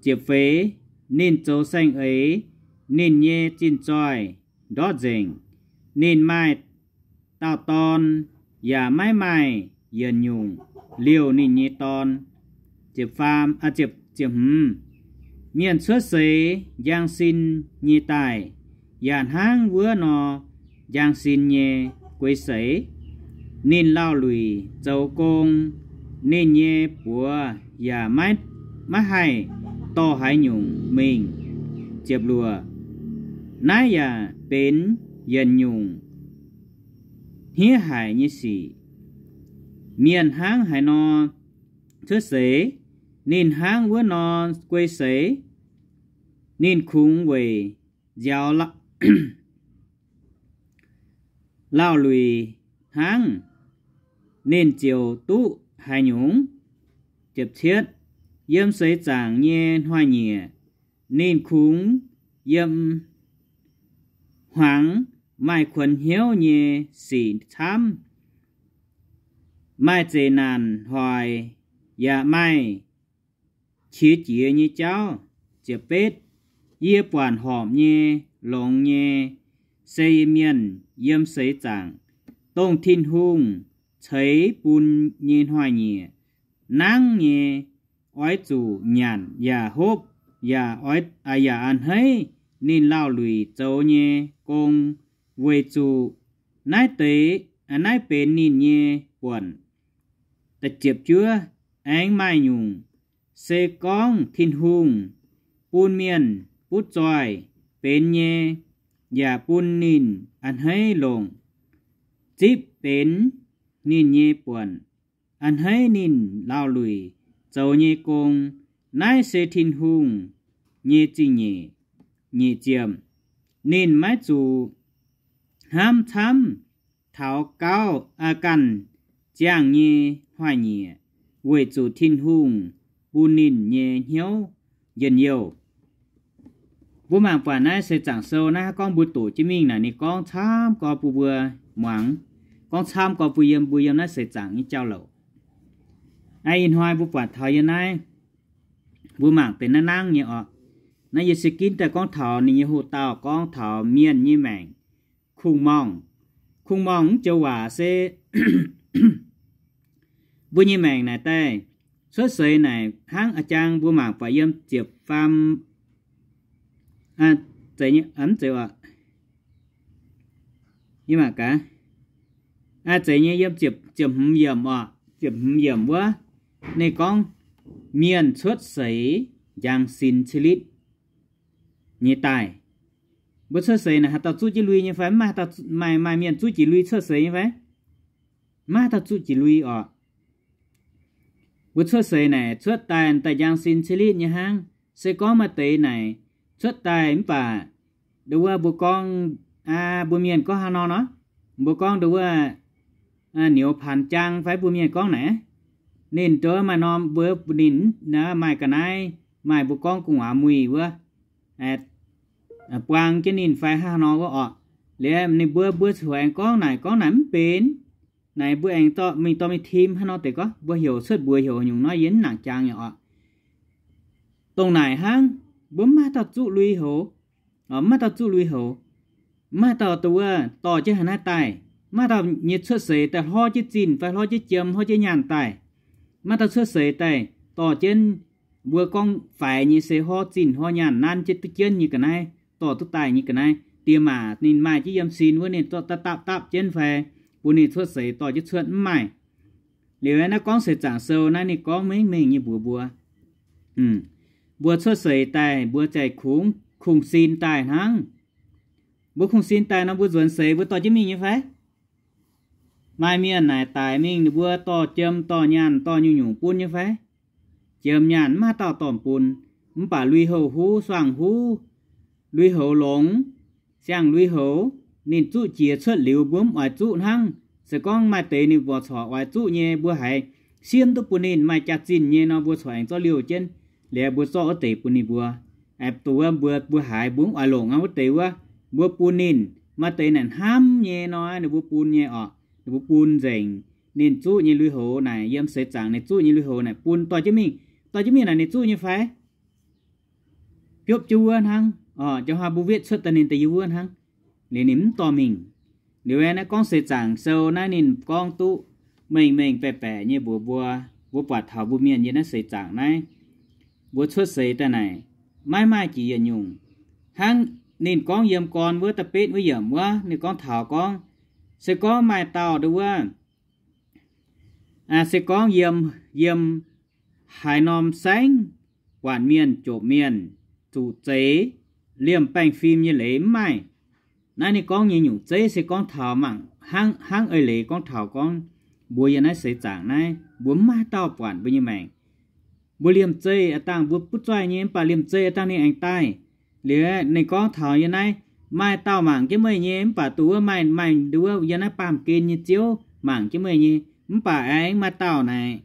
Ziepc feix, ninh zoux saeng-eix, ninh nyei zinh zoih ndortv nzengc. Ninh maaih dauh dorn, yaac maiv maaih yietc nyungc liouh ninh nyei dorn. Ziepc faam, ziepc, ziepc hmz, mienh cuotv seix njang sin nyei daaih, yaac hnangv wuov nor njang sin nyei guei seix. Ninh lauh luic zoux gong, ninh nyei buoz yaac maiv, maiv haih dorh haaix nyungc mingh. Ziepc luoqc, naaiv yaac benx yietc nyungc hniev haic nyei sic. Mienh hnangv haaix nor cuotv seix, ninh hnangv wuov nor guei seix. Ninh kungx weic nziaaux lauh luic hnangv, ninh ziouc duqv haaix nyungc. Ziepc cietv, yiem seix zaangc nyei hnoi-nyieqc, ninh kungx yiem hmuangx maaih kuonx hnyouv nyei sic camv, maaih zeqc naanc hoic, yaac maaih qiex jiez nyei jauv. Ziepc betv, yie buatc horpc nyei, longx nyei, se mienh yiem seix zaangc, dongh Tin-Hungh ceix bun nyei hnoi-nyieqc nangv nyei, oix zuqc nyanc yaac hopv, yaac oix, yaac a'hneiv ninh lauh luic zoux nyei gong, weic zuqc naaiv deix, naaiv benx ninh nyei buonc. Ziepc juov, aengx maaih nyungc se gorngv Tin-Hungh bun mienh butv zoih benx nyei, yaac bun ninh a'hneiv longc, zipv benx ninh nyei buonc, a'hneiv ninh lauh luic zoux nyei gong. Naaiv se Tin-Hungh nyei zingh nyeic. Nyic ziepc, ninh maiv zuqc hnamv camv taux gauh ganh ziangh nyei hnoi-nyieqc, weic zuqc Tin-Hungh bun ninh nyei hnyouv njien-youh. Mbuo mangc buatc naaiv seix zaangc sou naaiv, gorngv mbuo doqc jienv mingh naaic, ninh gorngv camv gorx bun mbuo muangx, gorngv camv gorx bun yiem mbuo yiem naaiv seix zaangc nyei jauv-louc. Ih hnoi mbuo buatc taux yiem naaiv, mbuo mangc deix naaiv nangv nyei orqc. Naaiv yie se ginv daaih gorngv taux ninh nyei hoc-dauh gorngv taux mienh nyei maengc kungx-morngh. Kungx-morngh mv joux waac se mbuo nyei maengc naaic daaih cuotv seix naaic hnangv a'jang mbuo mangc buatc yiem ziepc faam, mv zeiz, yie mangc gaax, zeiz nyei yiem ziepc hmz yiemc orqc, ziepc hmz yiemc wuov, ninh gorngv mienh cuotv seix njang sin ca'litv nyei daaih. Mbuo cuotv seix naaic haaix dauh zuqv jienv lui nyei fai? Mv maaih, maaih mienh zuqv jiex lui cuotv seix nyei fai? Mv maaih dauh zuqv jiex lui orqc. Mbuo cuotv seix naaic cuotv daaih, daaih njang sin ca'litv nyei hnangv. Se gorngv maaih deix naaic cuotv daaih mv baac nduov wuov mbuo gorngv, aa, mbuo mienh gorngv haaix nor nor, mbuo gorngv nduov wuov niouz paanx jaang fai mbuo mienh gorngv naaic, ninh nduov maaih norm mbuo bun ninh, maaih ga'naaiv, maaih mbuo gorngv gu'nguaaz muic wuov, buang jienv ninh fai hnangv haaix nor wuov orqc. Liuz ninh mbuo, mbuo corc aengx gorngv naaic, gorngv naaic mv benx. Naaic mbuo aengx dorh mingh, dorh mingh tim haaix nor deix gorngv, mbuo heuc cuotv mbuox heuc nyungc nor yie mv nangc jangx nyei orqc. Dongh naaic hnangv, mbuo mv maaih dauh zuqv lui-houx, mv maaih dauh zuqv lui-houx, mv maaih dauh nduov wuov dorh jienv haaix naaiv daaih, mv maaih dauh nyei cuotv seix daaih hlorv jienv zinh fai hlorv jienv jiem, hlorv jienv nyaanh daaih, mv maaih dauh cuotv seix daaih dorh jienv mbuo gorngv faix nyei se hlorv zinh hlorv nyaanh nanv jienv duqv jienv nyei ga'naaiv, dorh duqv daaih nyei ga'naaiv. Die maac ninh maaih jienv yiem sin wuov, ninh zorqv dapv dapv dapv jienv fai bun ninh cuotv seix dorh jienv cuotv, mv maaih. Liuz naaiv gorngv seix zaangc sou naaiv ninh gorngv mengh mengh nyei mbuox mbuo, mbuo cuotv seix daaih mbuo zaih kungx kungx-sin daaih hnangv. Mbuo kungx-sin daaih nor mbuo nzuonx seix mbuo dorh jienv mingh nyei fai? Maaih mienh naaic daic mingh ninh mbuo dorh jiem dorh nyaanh dorh nyungc-nyungc bun nyei fai? Jiem nyaanh mv maaih dauh dorh bun, mv baac lui-houx huv, suangx huv, lui-houx longx, siang-lui-houx, ninh zuqv jiex cuotv liuz mbuo mv oix zuqv hnangv. Se gorngv maaih deix ninh mbuo corc oix zuqv nyei, mbuo haiz siemv duqv bun ninh maaih jaax-zinh nyei nor, mbuo corc aengx zorqv liouh jienv, liuz mbuo zorqv wuov deix bun ninh mbuo. Aeqv, duqv wuov mbuo, mbuo haiz mbuo mv oix longc aqv wuov deix wuov, mbuo bun ninh. Maaih deix naaic hnamv nyei nor, ninh mbuo bun nyei orqc, ninh mbuo bun nzengc. Ninh zuqv nyei lui-houx naaic, yiem seix zaangc ninh zuqv nyei lui-houx naaic bun dorh jienv mingh. Dorh jienv mingh naaic ninh zuqv nyei fai? Biopv jienv wuov hnangv. Orqc, jauv hnoi mbuo wetv cuotv daaih ninh daaih yiem wuov hnangv. Liuz ninh mv dorh mingh. Liuz naaiv gorngv seix zaangc sou naaiv ninh gorngv duqv mengh mengh baeqc baeqc nyei mbuox mbuo, mbuo buatc taux mbuo mienh yiem naaiv seix zaangc naaiv, mbuo cuotv seix daaih naaic, maiv maaih jiex yietc nyungc. Hnangv ninh gorngv yiem gorn wuov da'betv wuov yiemc wuov, ninh gorngv taux gorngv, se gorngv maaih dauh nduov wuov, se gorngv yiem, yiem haaix norm saengv, buatc mienh jomc mienh, zuqc zeix, liemh baengh fim nyei leiz mv maaih. Naaiv ninh gorngv nyei nyungc zeiv se gorngv taux mangc hnangv, hnangv eix leiz gorngv taux gorngv mbuo yiem naaiv seix zaangc naaiv mbuo mv maaih dauh buatc mbuo nyei maengc. Mbuo liemh zeih a'dangh mbuo butv zuaih nyei, mv baac liemh zeih a'dangh ninh aengx daaih. Liuz ninh gorngv taux yiem naaiv, maaih dauh mangc jienv meih nyei, mv baac duqv wuov maaih, maaih nduov yiem naaiv baamh gen nyei ziouv mangc jienv meih nyei, mv baac aengx maaih dauh naaic,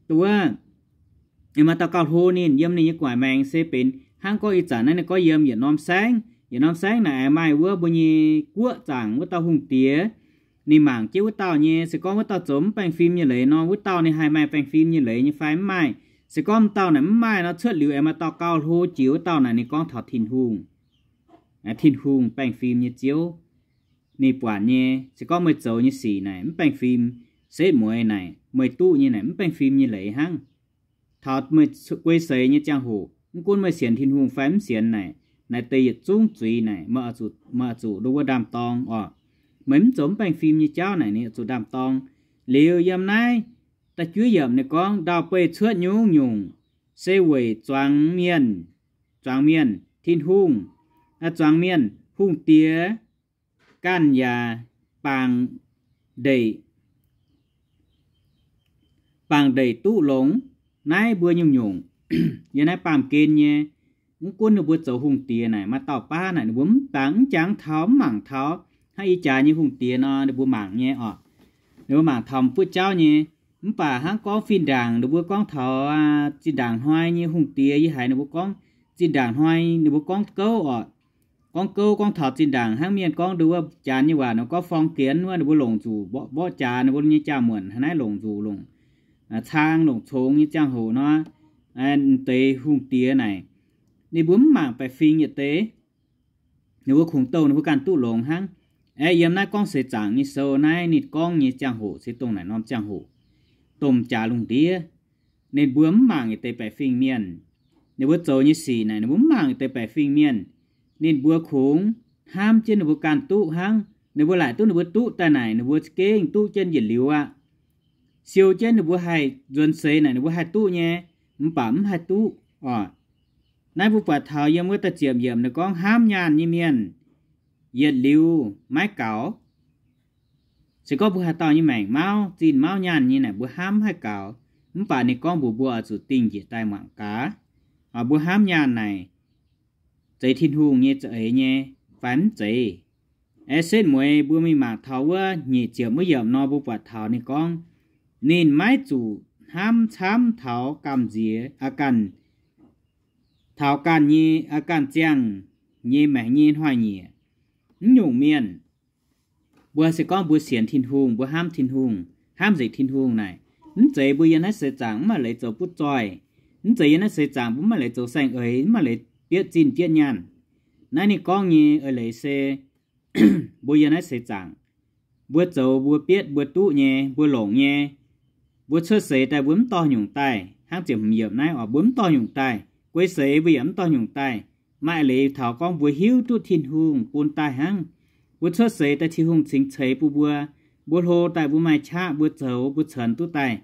duqv wuov maaih dauh gauh hlo ninh, yiem ninh nyei gu'nguaaic maengx se benx hnangv gorngv ih zanc naaiv ninh gorngv yiem yietc norm saengv. Yietc norm saengv naaic aengx maaih wuov mbuo nyei guoqv zaangc wuov dauh hungh diex. Ninh mangc jienv wuov dauh nyei, se gorngv wuov dauh zoux mv baengh fim nyei leiz nor, wuov dauh ninh haih maaih baengh fim nyei leiz nyei fai mv maaih. Se gorngv wuov dauh naaic mv maaih nor, cuotv liuz aengx maaih dauh gauh hlo jiex wuov dauh naaic, ninh gorngv taux Tin-Hungh. Tin-Hungh baengh fim nyei ziouv, ninh buatc nyei, se gorngv meih zoux nyei sic naaic mv baengh fim, setv mueiz naaic meih duqv nyei naaic mv baengh fim nyei leiz hnangv. Taux meih guei seix nyei ziangh hoc, mv gunv meih sienx Tin-Hungh fai mv sienx naaic, naaiv deix yietc zungv zuiz naaic meih oix zuqc nduov wuov ndaam-dorng orqc. Meih mv zoux mv baengh fim nyei jauv naaic ninh oix zuqc ndaam-dorng. Liuz yiem naaiv da'juov yiemc ninh gorngv, ndau-beih cuotv nyungc-nyungc se weic zuangx mienh, zuangx mienh Tin-Hungh, zuangx mienh hungh diex ganh yaac bangc ndeic, bangc ndeic duqv longx naaiv mbuo nyungc-nyungc yiem naaiv baamh gen nyei. Mv gunv ninh mbuo zoux hungh diex naaic maaih dauh baav naaic ninh mbuo mv bangc, mv jangx taux, mv mangc taux, hnangv ih jaax nyei hungh diex nor, ninh mbuo mangc nyei oc. Ninh mbuo mangc taux m'buoqv jauv nyei. Mv baac hnangv gorngv fih ndaangc ninh mbuo gorngv taux zinh ndaangc hnoi nyei hungh diex, yie haiz ninh mbuo gorngv zinh ndaangc hnoi ninh mbuo gorngv gouv oc. Gorngv gouv gorngv taux zinh ndaangc hnangv mienh gorngv nduov wuov janx nyei waac nor gorngv forng gienx wuov, ninh mbuo longc nzuqc mborqv jaax, ninh mbuo nyei jaa-muonc hnangv naaiv longc nzuqc longc caang longc congx nyei ziangh hoc nor, deix hungh diex naaic ninh mbuo mv mangc baeqc fingx yietc deix. Ninh mbuo kungx douh ninh mbuo ganh duqv longx hnangv. Aeqv, yiem naaiv gorngv seix zaangc nyei sou naaiv ninh gorngv nyei ziangh hoc se dongh naaic norm ziangh hoc, domh jaax lungh ndiev. Ninh mbuo mv mangc yietc deix baeqc fingx mienh. Ninh mbuo zoux nyei sic naaic ninh mbuo mv mangc yietc deix baeqc fingx mienh. Ninh mbuo kungx hnamv jienv ninh mbuo ganh duqv hnangv. Ninh mbuo laaic duqv ninh mbuo duqv daaih naaic ninh mbuo gengh duqv jienv yietc liuz aqv. Siou jienv ninh mbuo haih nzuonx seix naaic ninh mbuo haih duqv nyei, mv baac mv haih duqv oc. Naaiv mbuo buatc taux yiem wuov da'ziepc yiemc ninh gorngv hnamv nyaanh nyei mienh yietc liuz maiv gaux. Se gorngv mbuo haaix dauh nyei maengc mauv zinh mauv nyaanh nyei naaic mbuo hnamv haih gaux. Mv baac ninh gorngv mbuox mbuo oix zuqc dingh njiec daaih mangc gaax. Mbuo hnamv nyaanh naaic zeiz Tin-Hungh nyei za'eix nyei fai mv zeiz? Aeqv, setv mueiz mbuo mingh mangc taux wuov nyic ziepc wuov yiemc nor mbuo buatc taux ninh gorngv, ninh maiv zuqc hnamv camv taux gamh nziex, aa, ganh, taux ganh nyei, aa, ganh ziangh nyei maengc nyei hnoi-nyieqc. Mv nyungc mienh, mbuo se gorngv mbuo sienx Tin-Hungh, mbuo hnamv Tin-Hungh, hnamv nzengc Tin-Hungh naaic, mv zeiz mbuo yiem naaiv seix zaangc mv maaih leiz zoux butv zoih. Mv zeiz yiem naaiv seix zaangc mbuo mv maaih leiz zoux saeng eix, mv maaih leiz bietv zinh bietv nyaanh. Naaiv ninh gorngv nyei eix leiz se mbuo yiem naaiv seix zaangc, mbuo zoux mbuo bietv mbuo duqv nyei, mbuo longc nyei. Mbuo cuotv seix daaih mbuo mv dorh nyungc daaih, hnangv ziepc hmz yiemc naaiv oc, mbuo mv dorh nyungc daaih. Guei seix mbuo yaac mv dorh nyungc daaih. Maaih leiz taux gorngv mbuo hiuv duqv Tin-Hungh bun daaih hnangv. Mbuo cuotv seix daaih Tin-Hungh cingx ceix bun mbuo. Mbuo hlo daaih mbuo maaih qaqv mbuo zoux mbuo cunx duqv daaih.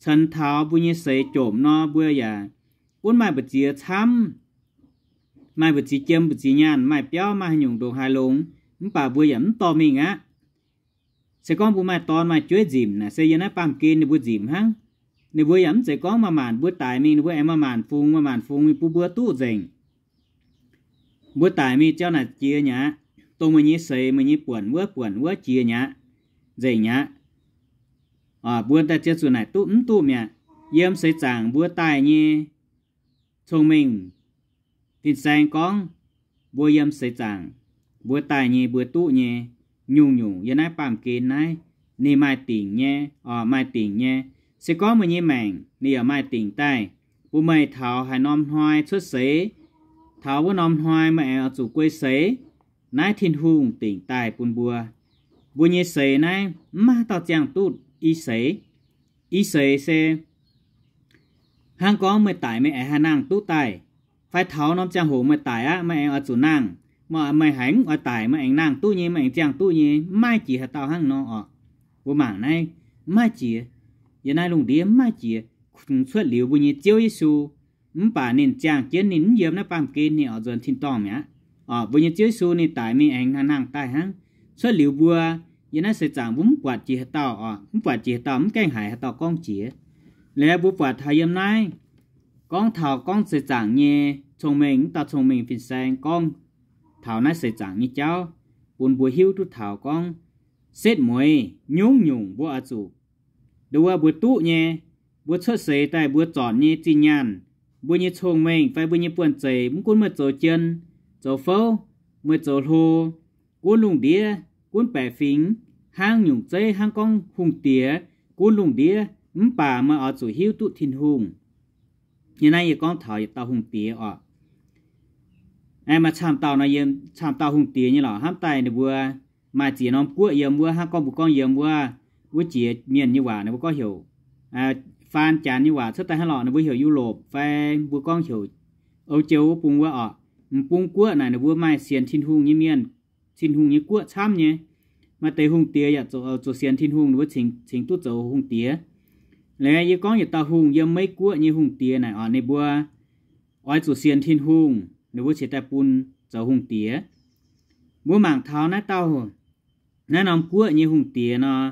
Cunx taux mbuo nyei seix jomc nor mbuo yaac gunv maaih mbu'ziex camv, maaih mbu'ziex jiem mbu'ziex nyaanh, maaih biauv maaih haaix nyungc ndongc haaix longx, mv baac mbuo yaac mv dorh mingh aqv. Se gorngv mbuo maaih dorn maaih jueiv nzimc naaic se yiem naaiv baamh gen ninh mbuo nzimc hnangv. Ninh mbuo yaac mv zeiz gorngv maaih maanc mbuo daic mingh ninh mbuo aengx maaih maanc fungx, maaih maanc fungx mingh bun mbuo duqv nzengc. Mbuo daic mingh ziouc naaic jiex nyei aqv. Dongh meih nyei seix meih nyei buonc wuov buonc wuov jiex nyei aqv, nzengc nyei aqv. Mbuo daaih ziouc zuqc naaic duqv mv duqv mi'aqv. Yiem seix zaangc mbuo daaih nyei cong-mengh fin-saeng gorngv, mbuo yiem seix zaangc mbuo daaih nyei mbuo duqv nyei nyungc-nyungc yiem naaiv baamh gen naaiv, ninh maaih dingc nyei, maaih dingc nyei. Se gorngv meih nyei maengc ninh yaac maaih dingc daaih, bun meih taux haaix norm hnoi cuotv seix, taux wuov norm hnoi meih aengx oix zuqc guei seix, naaiv Tin-Hungh dingc daaih bun mbuo. Mbuo nyei seix naaiv mv maaih haaix dauh ziangh duqv i seix. I seix se hnangv gorngv meih daic meih aengx haih nangh duqv daaih, fai taux norm ziangh hoc meih daic aqv meih aengx oix zuqc nangh. Meih, meih haiz mv oix daic meih aengx nangh duqv nyei, meih aengx ziangh duqv nyei, mv maaih jiex haaix dauh hnangv nor oc. Mbuo mangc naaiv, mv maaih jiex. Yiem naaiv lungh ndiev mv maaih jiex. Kungx cuotv liuz mbuo nyei Ziouv Yesu, mv baac ninh ziangh jienv ninh mv yiem naaiv baamh gen, ninh oix nzuonx tin-dorngh mi'aqv. Mbuo nyei Ziouv Yesu ninh daic mingh aengx nangh daaih hnangv. Cuotv liuz mbuo yiem naaiv seix zaangc mbuo mv buatc jiex haaix dauh oc, mv buatc jiex haaix dauh, mv gaengh haiz haaix dauh gorngv jiex. Liuz mbuo buatc taux yiem naaiv gorngv taux gorngv seix zaangc nyei cong-mengh, mv dauh cong-mengh fin-saeng gorngv taux naaiv seix zaangc nyei jauv bun mbuo hiuv duqv taux gorngv setv mueiz nyungc-nyungc mbuo oix zuqc nduov mbuo duqv nyei, mbuo cuotv seix daaih mbuo zornc nyei zinh nyaanh, mbuo nyei cong-mengh fai mbuo nyei buonv-zeic, mv gunv meih zoux jien, zoux fouv, meih zoux hlo, gunv lungh ndiev, gunv baeqc fingx, hnangv nyungc zeiv, hnangv gorngv hungh diex gunv lungh ndiev, mv baac meih oix zuqc hiuv duqv Tin-Hungh. Yie naaiv yie gorngv taux yietc dauh hungh diex oc. Maaih camv dauh nor, yiem camv dauh hungh diex nyei lorqc, hnamv daaih ninh mbuo maaih ziex norm guoqv yiem wuov, hnangv gorngv mbuo gorngv yiem wuov, wuov jiex mienh nyei waac ninh mbuo gorngv heuc faan janx nyei waac cuotv daaih hnangv lorqc, ninh mbuo heuc Yu^lopc fai mbuo gorngv heuc Ou Jou wuov bung wuov oc. M'bung guoqv naaic ninh mbuo maaih sienx Tin-Hungh nyei mienh, Tin-Hungh nyei guoqv camv nyei. Maaih deix hungh diex yaac zuqc sienx Tin-Hungh, ninh mbuo cingx duqv zoux hungh diex. Liuz yie gorngv yietc dauh hungh yiem Meiv Guoqv nyei hungh diex naaic oc, ninh mbuo oix zuqc sienx Tin-Hungh, ninh mbuo cingx daaih bun zoux hungh diex. Mbuo mangc taux naaiv dauh, naaiv norm guoqv nyei hungh diex nor,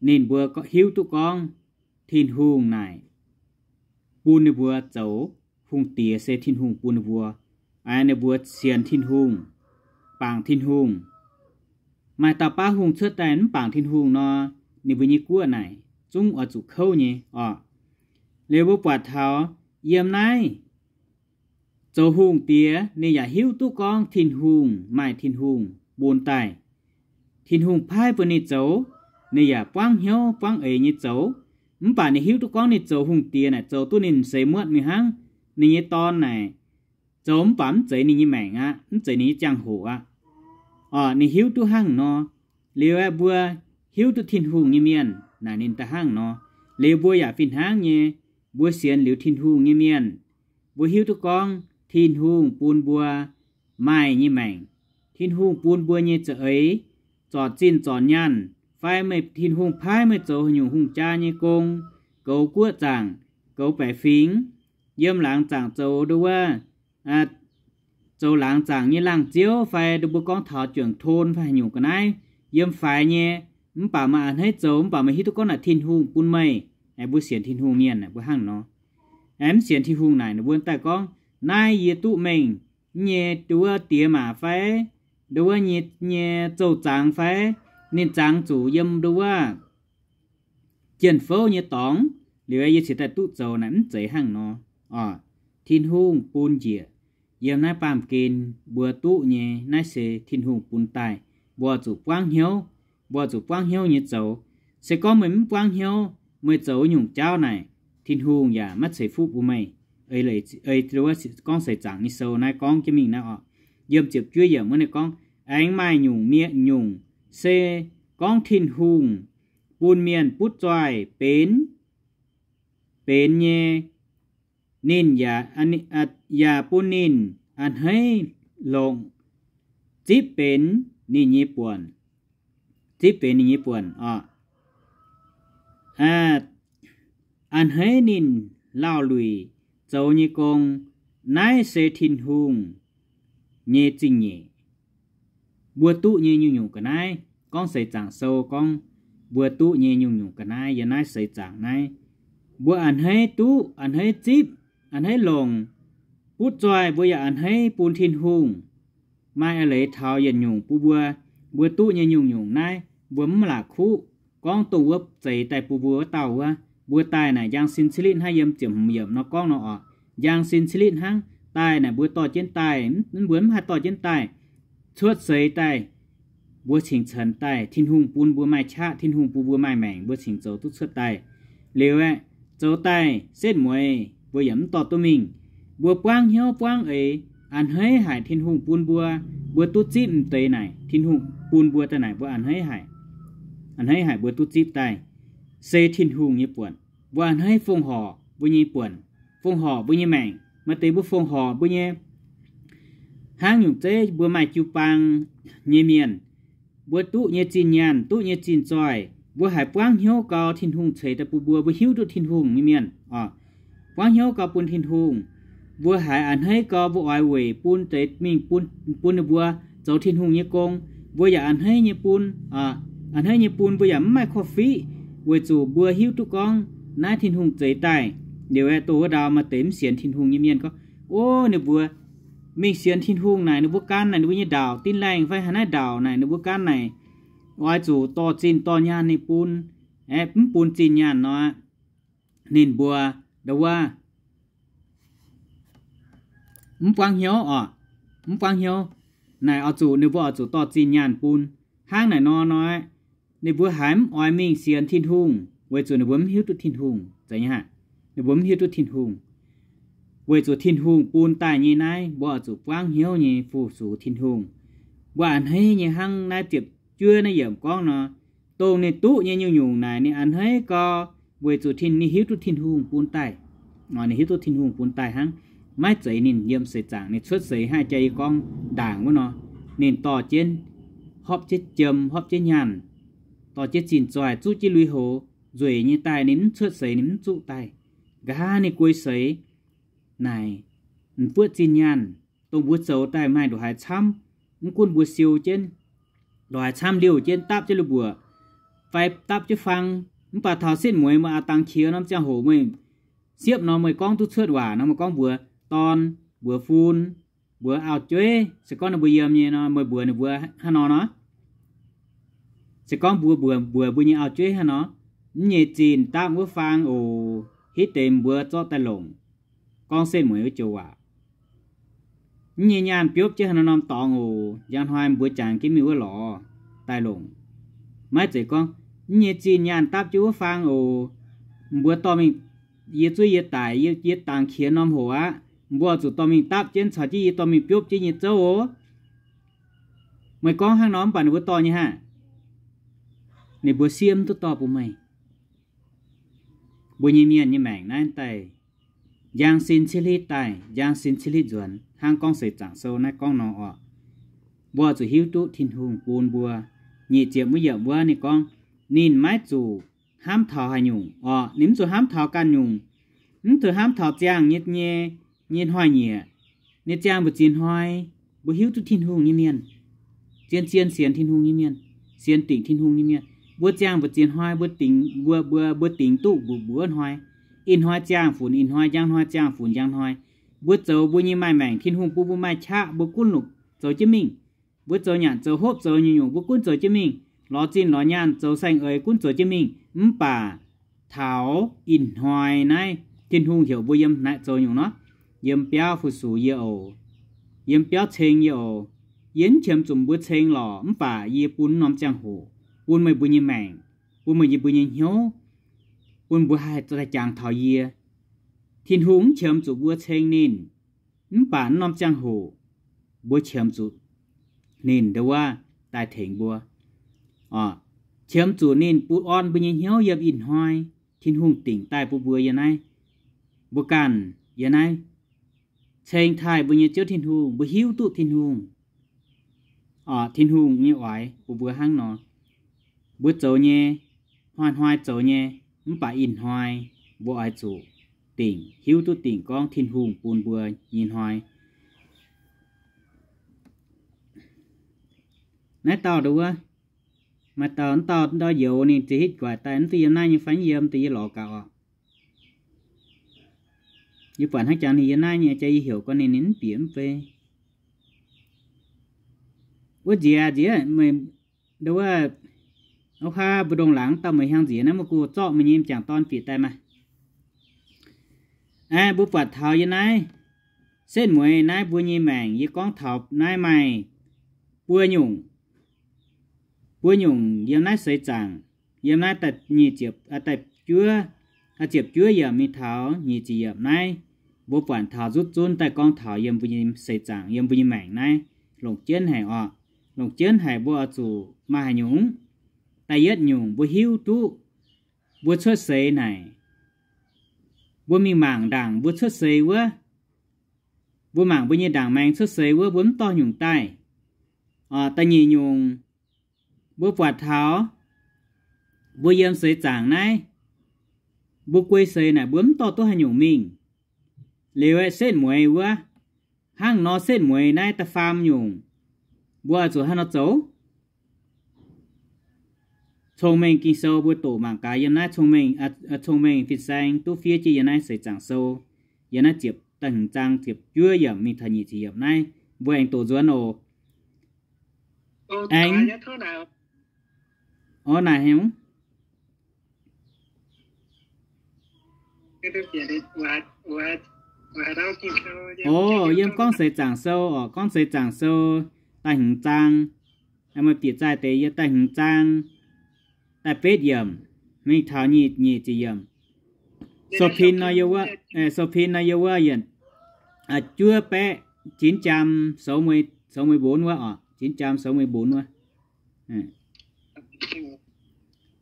ninh mbuo hiuv duqv gorngv Tin-Hungh naaic bun ninh mbuo zoux hungh diex se Tin-Hungh bun ninh mbuo. Ninh mbuo sienx Tin-Hungh, bangc Tin-Hungh. Maaih dauh baav hungh cuotv daaih mv bangc Tin-Hungh nor, ninh mbuo nyei guoqv naaic zungv oix zuqc kouv nyei orqc. Liuz mbuo buatc taux yiem naaiv zoux hungh diex ninh yaac hiuv duqv gorngv Tin-Hungh maaih Tin-Hungh bun daaih. Tin-Hungh paaiv bun ninh zoux, ninh yaac buangv hnyouv buangv eix nyei zoux. Mv baac ninh hiuv duqv gorngv ninh zoux hungh diex naaic zoux duqv ninh seix muotv mingh hnangv. Ninh nyei dorn naaic zoux mv baac mv zeiz ninh nyei maengc aqv, mv zeiz ninh nyei ziangh hoc aqv. Orqc, ninh hiuv duqv hnangv nor. Liuz aeqv, mbuo hiuv duqv Tin-Hungh nyei mienh naaic ninh da'hnangv nor. Liuz mbuo yaac fih hnangv nyei, mbuo sienx liuz Tin-Hungh nyei mienh, mbuo hiuv duqv gorngv Tin-Hungh bun mbuo maaih nyei maengc, Tin-Hungh bun mbuo nyei za'eix, zorc zinh zorc nyaanh, fai meih Tin-Hungh paaiv meih zoux haaix nyungc hungh jaa nyei gong, goux guoqv zaangc, goux baeqc fingx, yiem laangz zaangc zoux nduov wuov, zoux laangz zaangc nyei laangh ziouv, fai nduov mbuo gorngv taux juangc ton fai haaix nyungc ga'naaiv, yiem faix nyei, mv baac meih a'hneiv zoux, mv baac meih hiuv duqv gorngv naaic Tin-Hungh bun meih. Aengx mbuo sienx Tin-Hungh mienh naaic mbuo hnangv nor. Aengx mv sienx Tin-Hungh naaic, ninh mbuo daaih gorngv, naaiv yie duqv mengh nyei nduov wuov diex maac fai nduov wuov nyei, nyei zouv zangx fai, ninh zangx zuqc yiem nduov wuov jien fouv nyei dorngx, liuz yie cingx daaih duqv zoux naaic, mv zeiz hnangv nor. Orqc, Tin-Hungh bun njiec yiem naaiv baamh gen mbuo duqv nyei, naaiv se Tin-Hungh bun daaih, mbuo zuqc buangv hnyouv, mbuo zuqc buangv hnyouv nyei zoux. Se gorngv meih mv buangv hnyouv, meih zoux nyungc jauv naaic, Tin-Hungh yaac maiv ceix fuqv bun meih. Ei, gorngv seix zaangc nyei sou naaiv gorngv jienv mingh naaiv orqc, yiem ziepc juov yiemc wuov ninh gorngv, aengx maaih nyungc mienh nyungc se gorngv Tin-Hungh bun mienh butv zoih benx, benx nyei, ninh yaac, yaac bun ninh a'hneiv longc zipv benx ninh nyei buonc, zipv benx ninh nyei buonc orqc. A'hneiv ninh lauh luic zoux nyei gong, naaiv se Tin-Hungh nyei zingh nyeic. Mbuo duqv nyei nyungc-nyungc ga'naaiv, gorngv seix zaangc sou gorngv mbuo duqv nyei nyungc-nyungc ga'naaiv yiem naaiv seix zaangc naaiv, mbuo a'hneiv duqv, a'hneiv zipv, a'hneiv longc, butv zoih mbuo yaac a'hneiv bun Tin-Hungh. Maaih a'leiz taux yietc nyungc bun mbuo, mbuo duqv nyei nyungc-nyungc naaiv mbuo mv la'kuqv gorngv dongh wuov zeix daaih bun mbuo wuov dauh wuov. Mbuo daaih naaic njang sin cietv litv hnangv yiem ziepc hmz yiemc nor gorngv nor orqc, njang sin cietv litv hnangv. Daaih naaic mbuo dorh jienv daaih, mbuo mv haih dorh jienv daaih. Cuotv seix daaih, mbuo cingx ceix daaih. Tin-Hungh bun mbuo maaih qaqv, Tin-Hungh bun mbuo maaih maengc, mbuo cingx zoux duqv cuotv daaih. Liuz aeqv, zoux daaih setv mueiz mbuo yaac mv dorh duqv mingh. Mbuo buangv hnyouv buangv eix, a'hneiv haic Tin-Hungh bun mbuo, mbuo duqv zipv m'deix naaic, Tin-Hungh bun mbuo daaih naaic mbuo a'hneiv haic. A'hneiv haic mbuo duqv zipv daaih, se Tin-Hungh nyei buonc. Mbuo a'hneiv fongc horc mbuo nyei buonc, fongc horc mbuo nyei maengc. Maaih deix mbuo fongc horc mbuo nyei hnangv nyungc zeiv mbuo maaih jiu-baang nyei mienh, mbuo duqv nyei zinh nyaanh, duqv nyei zinh zoih, mbuo haiz buangv hnyouv gau Tin-Hungh ceix daaih bun mbuo, mbuo hiuv duqv Tin-Hungh nyei mienh oc. Buangv hnyouv gau bun Tin-Hungh, mbuo haiz a'hneiv gau mbuo oix weic bun deix mingh bun, bun ninh mbuo zoux Tin-Hungh nyei gong, mbuo yaac a'hneiv nyei bun, a'hneiv nyei bun mbuo yaac mv maaih korv-fiqv, weic zuqc mbuo hiuv duqv gorngv naaiv Tin-Hungh zeix daaih. Liuz aeqv, dongh wuov ndau maaih deix mv sienx Tin-Hungh nyei mienh gorngv, o, ninh mbuo mingh sienx Tin-Hungh naaic, ninh mbuo gan naaic ninh mbuo nyei ndaauc, Tin-Laengh fai haaix naaiv ndaauc naaic ninh mbuo gan naaic, oix zuqc dorh zinh dorh nyaanh ninh bun, aeqv, mv bun zinh nyaanh nor, ninh mbuo ndau wuov mv buangv hnyouv oc, mv buangv hnyouv. Naaic oix zuqc ninh mbuo oix zuqc dorh zinh nyaanh bun. Hnangv naaic nor nor, ninh mbuo haiz mv oix mingh sienx Tin-Hungh weic zuqc ninh mbuo mv hiuv duqv Tin-Hungh. Ninh mbuo mv hiuv duqv Tin-Hungh. Weic zuqc Tin-Hungh bun daaih nyei naaiv, mbuo oix zuqc buangv hnyouv nyei fu-sux Tin-Hungh. Mbuo a'hneiv nyei hnangv naaiv ziepc juov naaiv yiemc gorngv nor, dongh ninh duqv nyei nyungc-nyungc naaic ninh a'hneiv gau, weic zuqc ninh hiuv duqv Tin-Hungh bun daaih. Ninh hiuv duqv Tin-Hungh bun daaih hnangv. Maiv zeiz ninh yiem seix zaangc, ninh cuotv seix hnangv jaa yie gorngv ndaangc wuov nor, ninh dorh jienv, hopv jienv jiem, hopv jienv nyaanh, dorh jienv zinh zoih, zuqv jienv lui-houx, nzueic nyei daaih ninh mv cuotv seix ninh mv zuqv daaih. Nqa'haav ninh guei seix naaic, m'buoqv zinh nyaanh, dongh mbuo zoux daaih maaih ndongc haaix camv, mv gunv mbuo siou jienv, ndongc haaix camv liouh jienv dapv jienv lui-mbuoqc fai dapv jienv fang, mv baac taux setv mueiz meih aa dangx qiex norm ziangh hoc meih siepv nor meih gorngv duqv cuotv waac nor meih gorngv mbuox dorn, mbuox fun, mbuox auv-jueiv, se gorngv ninh mbuo yiem nyei nor meih mbuox ninh mbuo hnangv nor nor, Se gorngv mbuo mbuox, mbuox mbuo nyei auv-jueiv hnangv nor, mv nyei zinh dapv wuov faang oc, hitv deix mbuo zorqv daaih longc, gorngv setv mueiz wuov joux waac. Mv nyei nyaanh biopv jienv haaix norm norm dorngx oc, njang hnoi mbuo jangx jienv mingh wuov lorz daaih longc. Maiv zeiz gorngv, mv nyei zinh nyaanh dapv jienv wuov faang oc, mbuo dorh mingh, yie zuov yie daic, yie, yie dangx qiex norm hoc aqv, mbuo zuqc dorh mingh dapv jienv caux jienv yie dorh mingh biopv jienv nyei zouv oc. Meih gorngv hnangv nor mv baac ninh mbuo dorh nyei hnangv. Ninh mbuo siev mv duqv dorh bun meih. Mbuo nyei mienh nyei maengc naaiv daaih njang sin cietv litv daaih, njang sin cietv litv nzuonx, hnangv gorngv seix zaangc sou naaiv gorngv nor orqc. Mbuo zuqc hiuv duqv Tin-Hungh bun mbuo. Nyic ziepc wuov yiemc wuov ninh gorngv, ninh maiv zuqc hnamv taux haaix nyungc orqc, ninh mv zuqc hnamv taux ganh nyungc, mv zuqc hnamv taux ziangh nyei, nyei, nyei hnoi-nyieqc. Ninh ziangh mbu'ziex hnoi, mbuo hiuv duqv Tin-Hungh nyei mienh, zien-zien sienx Tin-Hungh nyei mienh, sienx dingc Tin-Hungh nyei mienh. Mbuo ziangh mbu'ziex hnoi, mbuo dingx, mbuo, mbuo, mbuo dingx duqv mbu'ziex hnoi. Ih hnoi ziangh funx ih hnoi, njang hnoi ziangh funx njang hnoi. Mbuo zoux mbuo nyei maaih maengc, Tin-Hungh bun mbuo maaih qaqv, mbuo gunv longc zoux jienv mingh. Mbuo zoux nyanc zoux hopv zoux nyungc-nyungc mbuo gunv zoux jienv mingh. Lorz zinh lorz nyaanh zoux saeng-eix gunv zoux jienv mingh. Mv baac taux ih hnoi naaiv, Tin-Hungh heuc mbuo yiem naaiv zoux nyungc nor, yiem biauv fu-sux yie oc, yiem biauv ceng yie oc. Yie mv qiemx zuqc mbuo ceng lorqc, mv baac yie bun norm ziangh hoc, bun meih mbuo nyei maengc, bun meih mbuo nyei hnyouv, bun mbuo haih jangx taux yie. Tin-Hungh mv qiemx zuqc mbuo ceng ninh, mv baac norm ziangh hoc mbuo qiemx zuqc ninh ndongc wuov daaih tengx mbuo. Qiemx zuqc ninh bun orn mbuo nyei hnyouv yiem ih hnoi Tin-Hungh dingc daaih bun mbuo yiem naaiv. Mbuo ganh yiem naaiv ceng taaih mbuo nyei Ziouv Tin-Hungh, mbuo hiuv duqv Tin-Hungh, Tin-Hungh nyei oix bun mbuo hnangv nor. Mbuo zoux nyei, hnoi-hnoi zoux nyei, mv baac ih hnoi mbuo oix zuqc dingc, hiuv duqv dingc gorngv Tin-Hungh bun mbuo nyei hnoi. Naaiv dauh ndau wuov, maaih dauh, dauh, dauh youz ninh zeix hitv guatc daaih, mv duqv yiem naaiv nyei fai mv yiem, deix yie lorz gaax oc. Yie buatc hnangv jangx ninh yiem naaiv nyei, jaa yie heuc gorngv ninh, ninh mv bieqc mv bei. Wuov nziex, nziex meih, ndau wuov, wuov kaav mbu'ndongx laangz dauh meih hiaangx nziex naaiv, maiv gunv zorqv meih nyei m'jangc dorn bieqc daaih maah. Aeqv, mbuo buatc taux yiem naaiv setv mueiz naaiv mbuo nyei maengc, yie gorngv taux naaiv maaih buo nyungc, buo nyungc yiem naaiv seix zaangc, yiem naaiv da'nyeic ziepc, da'juov, ziepc juov yiemc mingh taux nyic ziepc yiemc naaiv, mbuo buatc taux nzutv zunv daaih gorngv taux yiem mbuo nyei seix zaangc, yiem mbuo nyei maengc naaiv longc jienv haic oc. Longc jienv haic mbuo oix zuqc maaih haaix nyungc. Da'yietv nyungc mbuo hiuv duqv mbuo cuotv seix naaic, mbuo mingh mangc ndaangc mbuo cuotv seix wuov, mbuo mangc mbuo nyei ndaangc maengx cuotv seix wuov, mbuo mv dorh nyungc daaih. Da'nyeic nyungc, mbuo buatc taux mbuo yiem seix zaangc naaiv, mbuo guei seix naaic mbuo mv dorh duqv haaix nyungc mingh. Liuz aeqv, setv mueiz wuov, hnangv nor setv mueiz naaiv da'faam nyungc, mbuo oix zuqc haaix nor zoux? Cong-mengh Ging-Sou mbuo doqc mangc gaax yiem naaiv Cong-mengh, Cong-mengh Fin-Saeng duqv fiev jienv yiem naaiv seix zaangc sou, yiem naaiv ziepc, da'hmz zaang ziepc juov yiemc mingh taux nyic ziepc yiemc naaiv, mbuo aengx doqc nzuonx oc. Aengx, o, naaic heuc O, yiem Gorngv Seix Zaangc Sou oc, Gorngv Seix Zaangc Sou da'hmz zaang, meih bieqc zaih deix yiem da'hmz zaang da'betv yiemc mingh taux nyic, nyic ziepc yiemc. Sou-pin nor yiem wuov, sou-pin nor yiem wuov yietc, juov baeqv, chín trăm sáu mươi bốn wuov oc, chín trăm sáu mươi bốn wuov.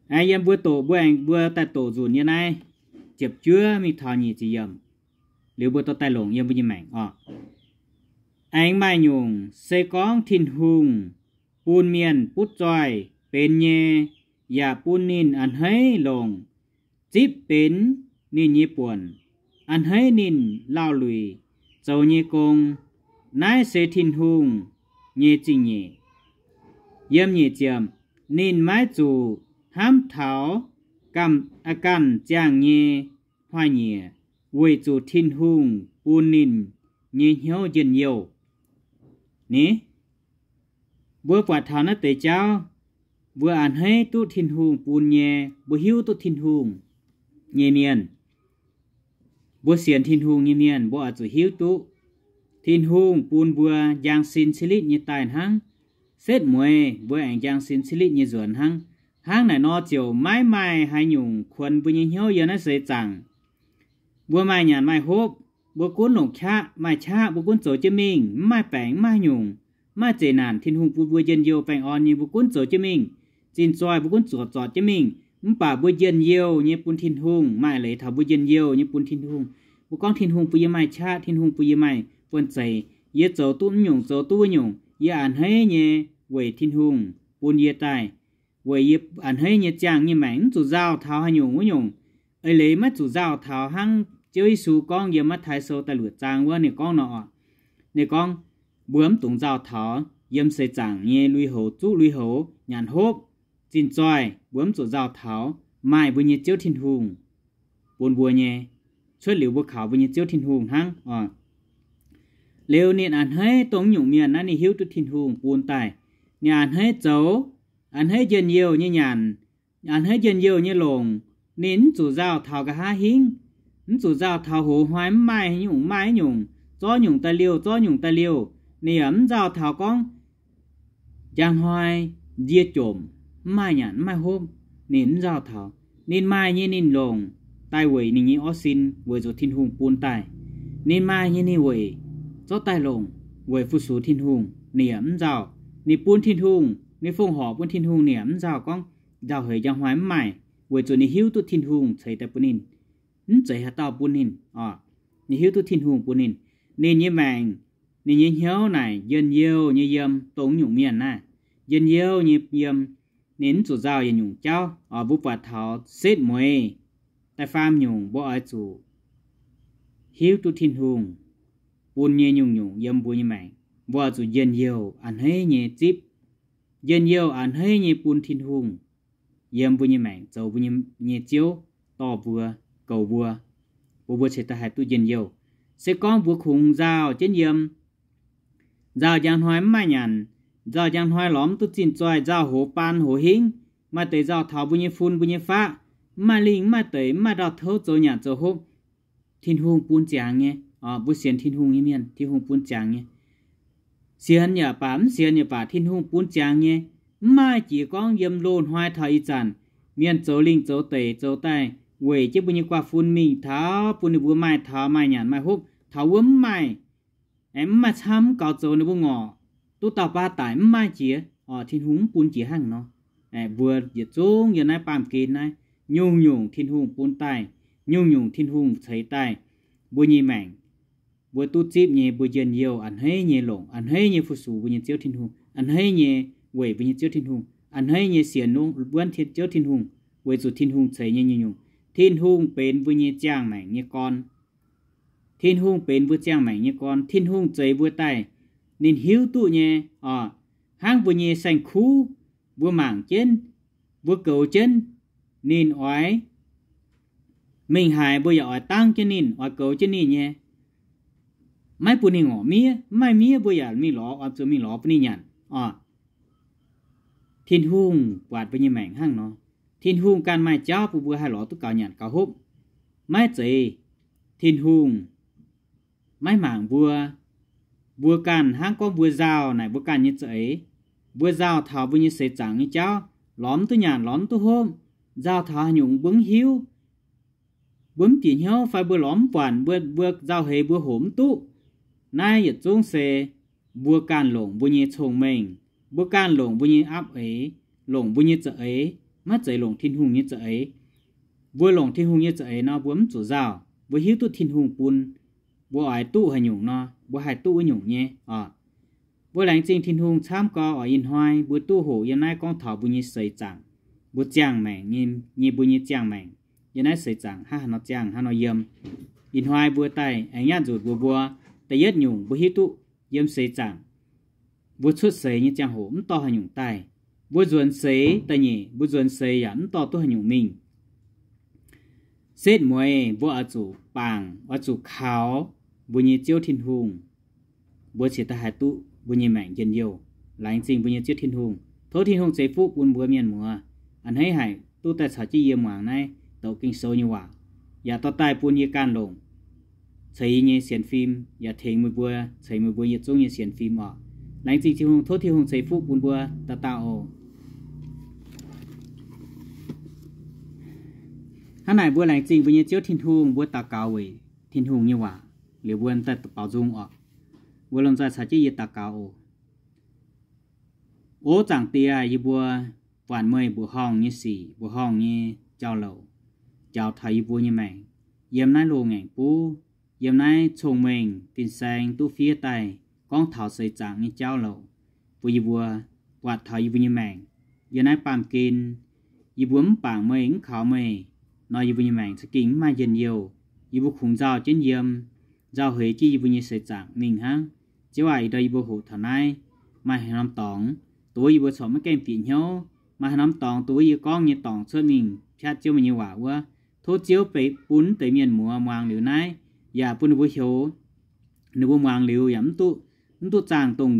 Yiem mbuo doqc, mbuo aengx mbuo daaih doqc nzunc yiem naaiv ziepc juov mingh taux nyic ziepc yiemc. Liuz mbuo dorh daaih longc yiem mbuo nyei maengc oc. Aengx maaih nyungc se gorngv Tin-Hungh bun mienh butv zoih benx nyei, yaac bun ninh a'hneiv longc zipv benx ninh nyei buonc, a'hneiv ninh lauh luic zoux nyei gong. Naaiv se Tin-Hungh nyei zingh nyeic. Yiem nyic ziepc, ninh maiv zuqc hnamv taux ganh ziangh nyei hnoi-nyieqc, weic zuqc Tin-Hungh bun ninh nyei hnyouv njien-youh. Ni, mbuo buatc taux naaiv deix jauv, mbuo a'hneiv duqv Tin-Hungh bun nyei, mbuo hiuv duqv Tin-Hungh nyei mienh, mbuo sienx Tin-Hungh nyei mienh, mbuo oix zuqc hiuv duqv Tin-Hungh bun mbuo njang sin cietv litv nyei daaih hnangv. Setv mueiz mbuo aengx njang sin cietv litv nyei nzuonx hnangv. Hnangv naaic nor ziouc maiv maaih haaix nyungc kuonx mbuo nyei hnyouv yiem naaiv seix zaangc. Mbuo maaih nyanc maaih hopv, mbuo gunv longc qaqv, maaih qaqv, mbuo gunv zoux jienv mingh, mv maaih baengc, mv maaih nyungc, mv maaih zeqc naanc, Tin-Hungh bun mbuo njien-youh baengh orn nyei, mbuo gunv zoux jienv mingh. Zinh zoih mbuo gunv zorc zorc jienv mingh, mv baac mbuo njien-youh nyei bun Tin-Hungh, maaih leiz taux mbuo njien-youh nyei bun Tin-Hungh. Mbuo gorngv Tin-Hungh bun yie maaih qaqv, Tin-Hungh bun yie maaih buonv-zeic, yie zoux duqv mv nyungc, zoux duqv wuov nyungc, yie a'hneiv nyei weic Tin-Hungh bun yie daaih, weic yie a'hneiv nyei ziangh nyei maengc mv zuqc nzauh taux haaix nyungc wuov nyungc. Eix leiz maiv zuqc nzauh taux hnangv Ziouv Yesu gorngv yiem Matv^tai Sou da'luoqc zaang wuov ninh gorngv nor oc. Ninh gorngv, mbuo mv dungx nzauh taux yiem seix zaangc nyei lui-houx, zuqv lui-houx, nyanc hopv, zinh zoih, mbuo mv zuqc nzauh taux maaih mbuo nyei Ziouv Tin-Hungh bun mbuo nyei, cuotv liuz mbuo kaux mbuo nyei Ziouv Tin-Hungh hnangv oc. Liuz ninh a'hneiv dongh nyungc mienh naaiv ninh hiuv duqv Tin-Hungh bun daaih. Ninh a'hneiv zoux, a'hneiv njien-youh nyei nyanc, a'hneiv njien-youh nyei longc. Ninh mv zuqc nzauh taux nqa'haav hingv, mv zuqc nzauh taux hoz hnoi mv maaih nyungc maaih nyungc, zorqv nyungc daaih liouh, zorqv nyungc daaih liouh. Ninh yaac mv nzauh taux gorngv njang hnoi nzie jomc, mv maaih nyanc mv maaih hopv. Ninh mv nzauh taux. Ninh maaih nyei ninh longc daaih weic ninh nyei orv sin, weic zuqc Tin-Hungh bun daaih. Ninh maaih nyei ninh weic zorqv daaih longc weic fu-sux Tin-Hungh, ninh yaac mv nzauh. Ninh bun Tin-Hungh, ninh fongc horc bun Tin-Hungh, ninh yaac mv nzauh gorngv nzauh heix njang hnoi mv maaih, weic zuqc ninh hiuv duqv Tin-Hungh ceix daaih bun ninh, mv zeiz haaix dauh bun ninh oc. Ninh hiuv duqv Tin-Hungh bun ninh. Ninh nyei maengc, ninh nyei hnyouv naaic njien-youh nyei yiem dongh nyungc mienh naaiv, njien-youh nyei yiem. Ninh mv zuqc nzauh yietc nyungc jauv oc. Mbuo buatc taux setv mueiz da'faam nyungc mbuo oix zuqc hiuv duqv Tin-Hungh bun nyei nyungc-nyungc yiem mbuo nyei maengc, mbuo oix zuqc njien-youh a'hneiv nyei zipv, njien-youh a'hneiv nyei bun Tin-Hungh yiem mbuo nyei maengc zoux mbuo nyei, nyei Ziouv, dorh mbuo, goux mbuo, bun mbuo ceix daaih haih duqv njien-youh. Se gorngv mbuo kungx nzauh jienv yiem, nzauh njang hnoi mv maaih nyanc, nzauh njang hnoi lorz mv duqv zinh zoih, nzauh hoz baan hoz hingv, maaih deix nzauh taux mbuo nyei fun mbuo nyei faqv, mv maaih lingh mv maaih deix, mv maaih ndau-touv zoux nyanc zoux hopv. Tin-Hungh bun ziangx nyei, mbuo sienx Tin-Hungh nyei mienh, Tin-Hungh bun ziangx nyei. Sienx yaac baac mv sienx yaac baac Tin-Hungh bun ziangx nyei. Mv maaih jiex gorngv yiem loz-hnoi taux ih zanc, mienh zoux lingh zoux deic zoux daaih weic jienv mbuo nyei guaav fun mingh taux bun ninh mbuo maaih taux maaih nyanc maaih hopv. Taux wuov mv maaih, aengx mv maaih camv mv gaux zoux ninh mbuo ngorc, duqv dauh baav daic mv maaih jiex oc. Tin-Hungh mv bun jiex hnangv nor. Mbuo yietc zungv yiem naaiv baamh gen naaiv, nyungc-nyungc Tin-Hungh bun daaih, nyungc-nyungc Tin-Hungh ceix daaih mbuo nyei maengc. Mbuo duqv zipv nyei, mbuo njien-youh a'hneiv nyei longc, a'hneiv nyei fu-sux mbuo nyei Ziouv Tin-Hungh, a'hneiv nyei weic mbuo nyei Ziouv Tin-Hungh, a'hneiv nyei sienx wuonv Ziouv Tin-Hungh, weic zuqc Tin-Hungh ceix nyei nyungc-nyungc. Tin-Hungh benx mbuo nyei ziangh maengc nyei gorn. Tin-Hungh benx mbuo ziangh maengc nyei gorn. Tin-Hungh zeix mbuo daaih, ninh hiuv duqv nyei oc. Hnangv mbuo nyei saeng-kuv, mbuo mangc jienv, mbuo goux jienv, ninh oix mingh haaix mbuo yaac oix dangv jienv ninh, oix goux jienv ninh nyei. Maiv bun ninh ngorc miev, mv maaih miev mbuo yaac mingh lorz, oix zuqc mingh lorz bun ninh nyanc oc. Tin-Hungh buatc mbuo nyei maengc hnangv nor. Tin-Hungh ganh maaih jauv bun mbuo haih lorz duqv gaux nyanc gaux hopv. Maiv zeiz Tin-Hungh maiv mangc mbuo. Mbuo ganh hnangv gorngv mbuo nzauh naaic mbuo ganh nyei za'eix. Mbuo nzauh taux mbuo nyei seix zaangc nyei jauv, lorz mv duqv nyanc, lorz mv duqv hopv, nzauh taux haaix nyungc mbuo mv hiuv, mbuo mv bieqc hnyouv fai mbuo lorz mv buatc, mbuo, mbuo nzauh heix mbuo hoqc mv duqv. Naaiv yietc zungv se mbuo ganh longc mbuo nyei cong-mengh, mbuo ganh longc mbuo nyei apv eix, longc mbuo nyei za'eix, maiv zeiz longc Tin-Hungh nyei za'eix. Mbuo longc Tin-Hungh nyei za'eix nor, mbuo mv zuqc nzauh. Mbuo hiuv duqv Tin-Hungh bun, mbuo oix duqv haaix nyungc nor, mbuo haih duqv wuov nyungc nyei oc. Mbuo laengz zingh Tin-Hungh camv gau oc. Ih hnoi mbuo duqv hoqc yiem naaiv gorngv taux mbuo nyei seix zaangc, mbuo ziangh maengc nyei, nyei mbuo nyei ziangh maengc. Yiem naaiv seix zaangc hnangv haaix nor ziangh, hnangv haaix nor yiem. Ih hnoi mbuo daaih aengx nyaanh nzunc mbuox mbuo, da'yietv nyungc mbuo hiuv duqv yiem seix zaangc, mbuo cuotv seix nyei ziangh hoc mv dorh haaix nyungc daaih. Mbuo nzuonx seix, da'nyeic mbuo nzuonx seix yaac mv dorh duqv haaix nyungc mingh. Setv mueiz mbuo oix zuqc bangc, oix zuqc kaux mbuo nyei Ziouv Tin-Hungh, mbuo cingx daaih haih duqv mbuo nyei maengc njien-youh. Laengz zingh mbuo nyei Ziouv Tin-Hungh. Tov Tin-Hungh ceix fuqv bun mbuo mienh muoz a'hneiv haic duqv daaih caux jienv yie muangx naaiv douc Ging-Sou nyei waac, yaac dorh daaih bun yie ganh longc ceix yie nyei sienx fim, yaac tengx meih mbuo ceix meih mbuo yietc zungv nyei sienx fim oc. Laengz zingh Tin-Hungh, tov Tin-Hungh ceix fuqv bun mbuo dauh dauh oc. Hnangv naaic mbuo laengz zingh mbuo nyei Ziouv Tin-Hungh, mbuo daux gaux weic Tin-Hungh nyei waac, liuz mbuo daaih baaux nzung oc. Mbuo lomh nzoih caux jienv yie daux gaux oc. O Zaangc Diex, yie mbuo buatc meih mbuoqc horngh nyei sic, mbuoqc horngh nyei jauv-louc, njaaux taux yie mbuo nyei maengc yiem naaiv loz-ngaengc buv, yiem naaiv cong-mengh fin-saeng duqv fiev daaih gorngv taux seix zaangc nyei jauv-louc bun yie mbuo buatc taux yie mbuo nyei maengc. Yiem naaiv baamh gen yie mbuo mv bangc meih, mv kaux meih nor, yie mbuo nyei maengc za'gengh mv maaih njien-youh. Yie mbuo kungx nzauh jienv yiem, nzauh heix jienv yie mbuo nyei seix zaangc mingh hnangv. Ziouv aac, ih ndorm yie mbuo hoqc taux naaiv maaih haaix norm dorngx, dongh wuov yie mbuo corc maiv gaengh bieqc hnyouv, maaih haaix norm dorngx dongh wuov yie gorngv nyei dorngc cuotv mingh piatv Ziouv meih nyei waac wuov, tov Ziouv bun mv deix mienh muoz muangx liuz naaiv, yaac bun ninh mbuo heuc ninh mbuo muangx liuz yaac mv duqv, mv duqv zaangh dongh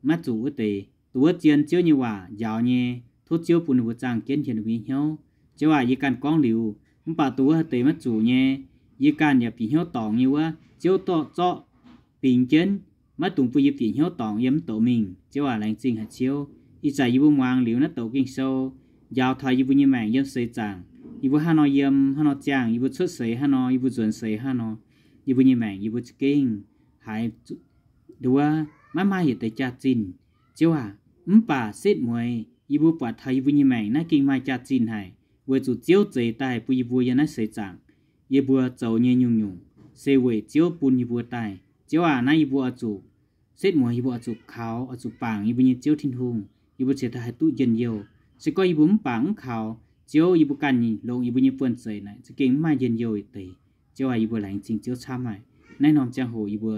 maiv zuqc wuov deix. Dongh wuov zien Ziouv nyei waac njaaux nyei, tov Ziouv bun ninh mbuo zaangh jienv hienx ninh mbuo nyei hnyouv. Ziouv aac, yie ganh gorngv liuz, mv baac dongh wuov haaix deix maiv zuqc nyei, yie ganh yaac bieqc hnyouv dorngc nyei wuov, Ziouv dorh zorqv bingx jienv, maiv dungx bun yie bieqc hnyouv dorngc yiem mv douc mingh. Ziouv aac, laengz zingh haic Ziouv. Ih zanc yie mbuo muangx liuz naaiv douc Ging-Sou, njaaux taux yie mbuo nyei maengc yiem seix zaangc, yie mbuo hnangv nor yiem, hnangv nor ziangh, yie mbuo cuotv seix hnangv nor, yie mbuo nzuonx seix hnangv nor, yie mbuo nyei maengc yie mbuo za'gengh haiz nduov, maiv maaih yietc deix jaax-zinh. Ziouv aac, mv baac setv mueiz yie mbuo buatc taux yie mbuo nyei maengc naaiv gengh maaih jaax-zinh haic, weic zuqc Ziouv zeix daaih bun yie mbuo yiem naaiv seix zaangc. Yie mbuo zoux nyei nyungc-nyungc se weic Ziouv bun yie mbuo daaih. Ziouv aac, naaiv yie mbuo oix zuqc setv mueiz, yie mbuo oix zuqc kaux, oix zuqc bangc yie mbuo nyei Ziouv Tin-Hungh, yie mbuo cingx daaih haih duqv njien-youh. Se gorngv yie mbuo mv bangc mv kaux Ziouv, yie mbuo ganh longc yie mbuo nyei buonv-zeic naaic za'gengh mv maaih njien-youh yietc deix. Ziouv aac, yie mbuo laengz zingh Ziouv camv haic. Naaiv norm ziangh hoc yie mbuo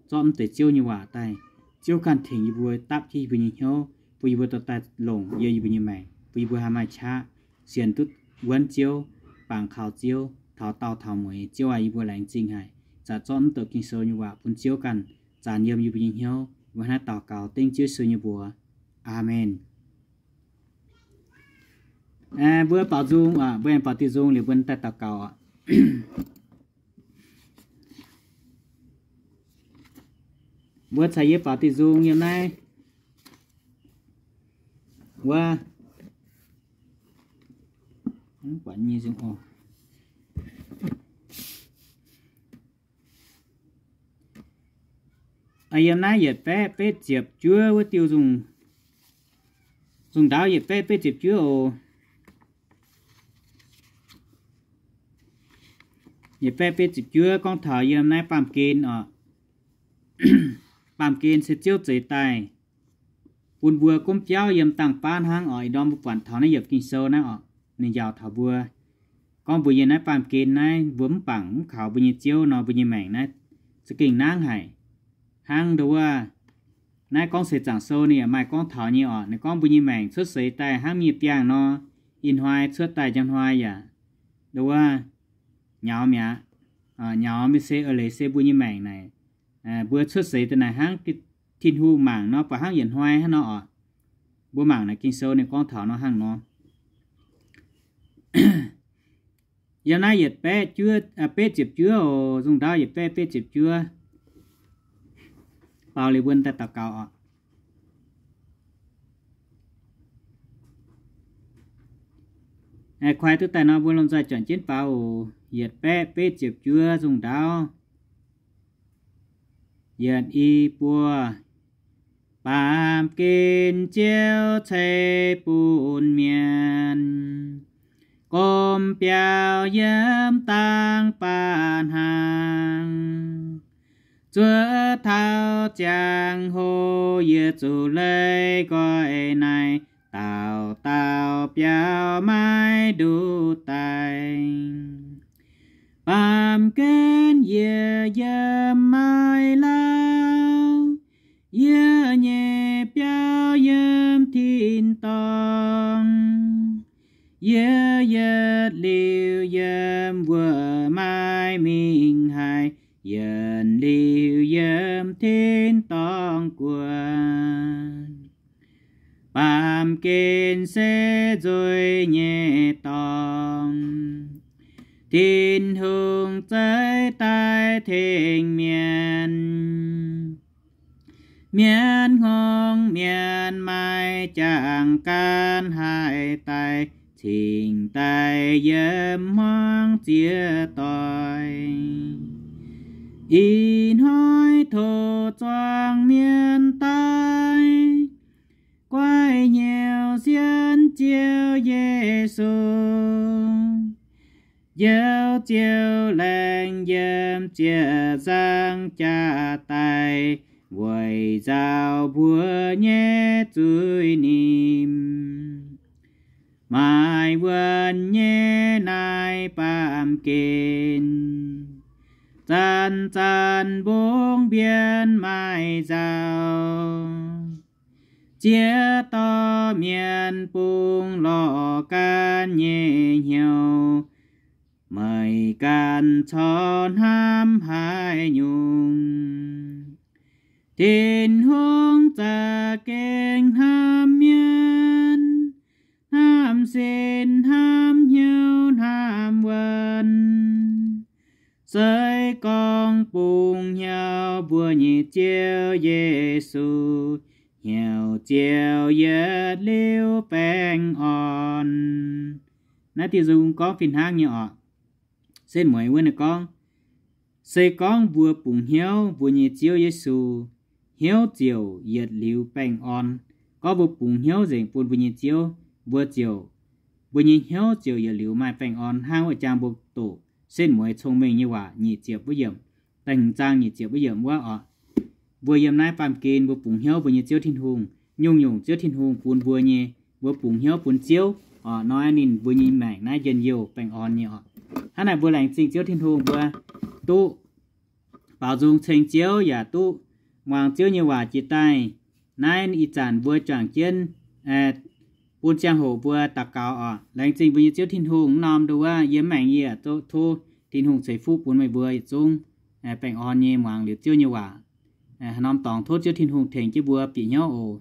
zorqv mv deix Ziouv nyei waac daaih, Ziouv ganh tengx yie mbuo dapv jienv yie mbuo nyei hnyouv, bun yie mbuo dorh daaih longc yiem yie mbuo nyei maengc, bun yie mbuo haih maaih qaqv sienx duqv wuonv Ziouv, bangc kaux Ziouv taux daauh taux mueiz. Ziouv aac, yie mbuo laengz zingh haic, zaqc zorqv mv douc Ging-Sou nyei waac bun Ziouv ganh zanc yiem yie mbuo nyei hnyouv. Mbuo hnangv naaiv daux gaux dengv Ziouv Yesu nyei mbuox. Aamen. Mbuo baaux nzung oc, mbuo aengx baaux diuh nzung liuz mbuo daaih daux gaux oc. Mbuo caux yie baaux diuh nzung yiem naaiv. Wuov, yiem naaiv yietc baeqv betv ziepc juov wuov diuh nzung, nzung ndaauv yietc baeqv betv ziepc juov oc. Yietc baeqv betv ziepc juov gorngv taux yiem naaiv baamh gen oc. Baamh gen se Ziouv zeix daaih bun mbuo gomv biauv yiem dangh baav hnangv oc. Ih ndorm mbuo buatc taux naaiv yiemc Ging-Sou naaiv oc, ninh njaaux taux mbuo gorngv mbuo yiem naaiv baamh gen naaiv mbuo mv bangc mv kaux mbuo nyei Ziouv nor, mbuo nyei maengc naaiv za'gengh nangv haic. Hnangv nduov wuov, naaiv gorngv seix zaangc sou ninh yaac maaih gorngv taux nyei oc. Ninh gorngv mbuo nyei maengc cuotv seix daaih hnangv miev biangh nor, ih hnoi cuotv daaih njang hnoi yaac nduov wuov nyaux mi'aqv. Nyaux miev se eix leiz se mbuo nyei maengc naaic, mbuo cuotv seix daaih naaic hnangv Tin-Hungh mangc nor, buatc hnangv yietc hnoi hnangv nor oc. Mbuo mangc naaic Ging-Sou ninh gorngv taux nor hnangv nor. Yiem naaiv yietc baeqv juov, betv ziepc juov oc, nzung ndaauv yietc baeqv betv ziepc juov. Baaux liuz mbuo daaih daux gaux oc. Kuaaiv duqv daaih nor mbuo lomh nzoih juangc jienv baaux oc. Yietc baeqv betv ziepc juov nzung ndaauv. Yietc, i, buo. Baamh gen Ziouv ceix bun mienh, gomh biauv yiem dangh baav hnaangx. Zuov taux ziangh hoc yie zuqc leih nqoi naaiv, dauh dauh biauv maiv nduqc daic. Baamh gen yie yiem maiv lauh, yie nyei biauv yiem tin-dorngh. Yie yietc liuz yiem wuov maiv mingh haic, yietc liuz yiem tin-dorngh guoqv. Baamh gen se nzuih nyei dorngx, Tin-Hungh zeix daaih tengx mienh. Mienh hngongx mienh maaih jangx gaanv haih daaih cingx daaih yiem hmuangv ziex doic. Ih hnoi tov zuangx mienh daaih guaiv hnyouv sienx Ziouv Yesu, njoux Ziouv laengz yiem ziec nzangv jaa daaih weic nzauh mbuo nyei zuiz-nimc. Maaih wuonh nyei naaiv baamh gen, zanc-zanc mbungv mbienv maaih nzauh. Ziex dorh mienh bungx lorz gaanv nyei hnyouv, meih ganh corc hnamv haaix nyungc? Tin-Hungh za'gengh hnamv mienh, hnamv sin, hnamv hnyouv, hnamv wuonh. Se gorngv bungx hnyouv mbuo nyei Ziouv Yesu, hnyouv ziouc yietc liuz baengh orn. Naaiv diuh nzung gorngv fih hnangv nyei oc. Setv mueiz wuov naaiv gorngv, se gorngv mbuo bungx hnyouv mbuo nyei Ziouv Yesu, hnyouv ziouc yietc liuz baengh orn. Gorngv mbuo bungx hnyouv nzengc bun mbuo nyei Ziouv, mbuo ziouc, mbuo nyei hnyouv ziouc yietc liuz maaih baengh orn hnangv wuov jangx mbuo doqc setv mueiz cong-mengh nyei waac nyic ziepc wuov yiemc, da'hmz zaang nyic ziepc wuov yiemc wuov oc. Mbuo yiem naaiv baamh gen mbuo bungx hnyouv mbuo nyei Ziouv Tin-Hungh, nyungc-nyungc Ziouv Tin-Hungh bun mbuo nyei, mbuo bungx hnyouv bun Ziouv oc, hnoi ninh mbuo nyei maengc naaiv njien-youh baengh orn nyei oc. Hnangv naaic mbuo laengz zingh Ziouv Tin-Hungh mbuo duqv baaux nzung ceng Ziouv yaac duqv muangx Ziouv nyei waac jiex daaih. Naaiv ih zanc mbuo juangc jienv bun ziangh hoc mbuo daux gaux oc. Laengz zingh mbuo nyei Ziouv Tin-Hungh, norm ndo wuov yie mv maengc yie tov Tin-Hungh ceix fuqv bun meih mbuo yietc zungv baengh orn nyei muangx liuz Ziouv nyei waac. Haaix norm dorngx tov Ziouv Tin-Hungh tengx jienv mbuo bieqc hnyouv oc.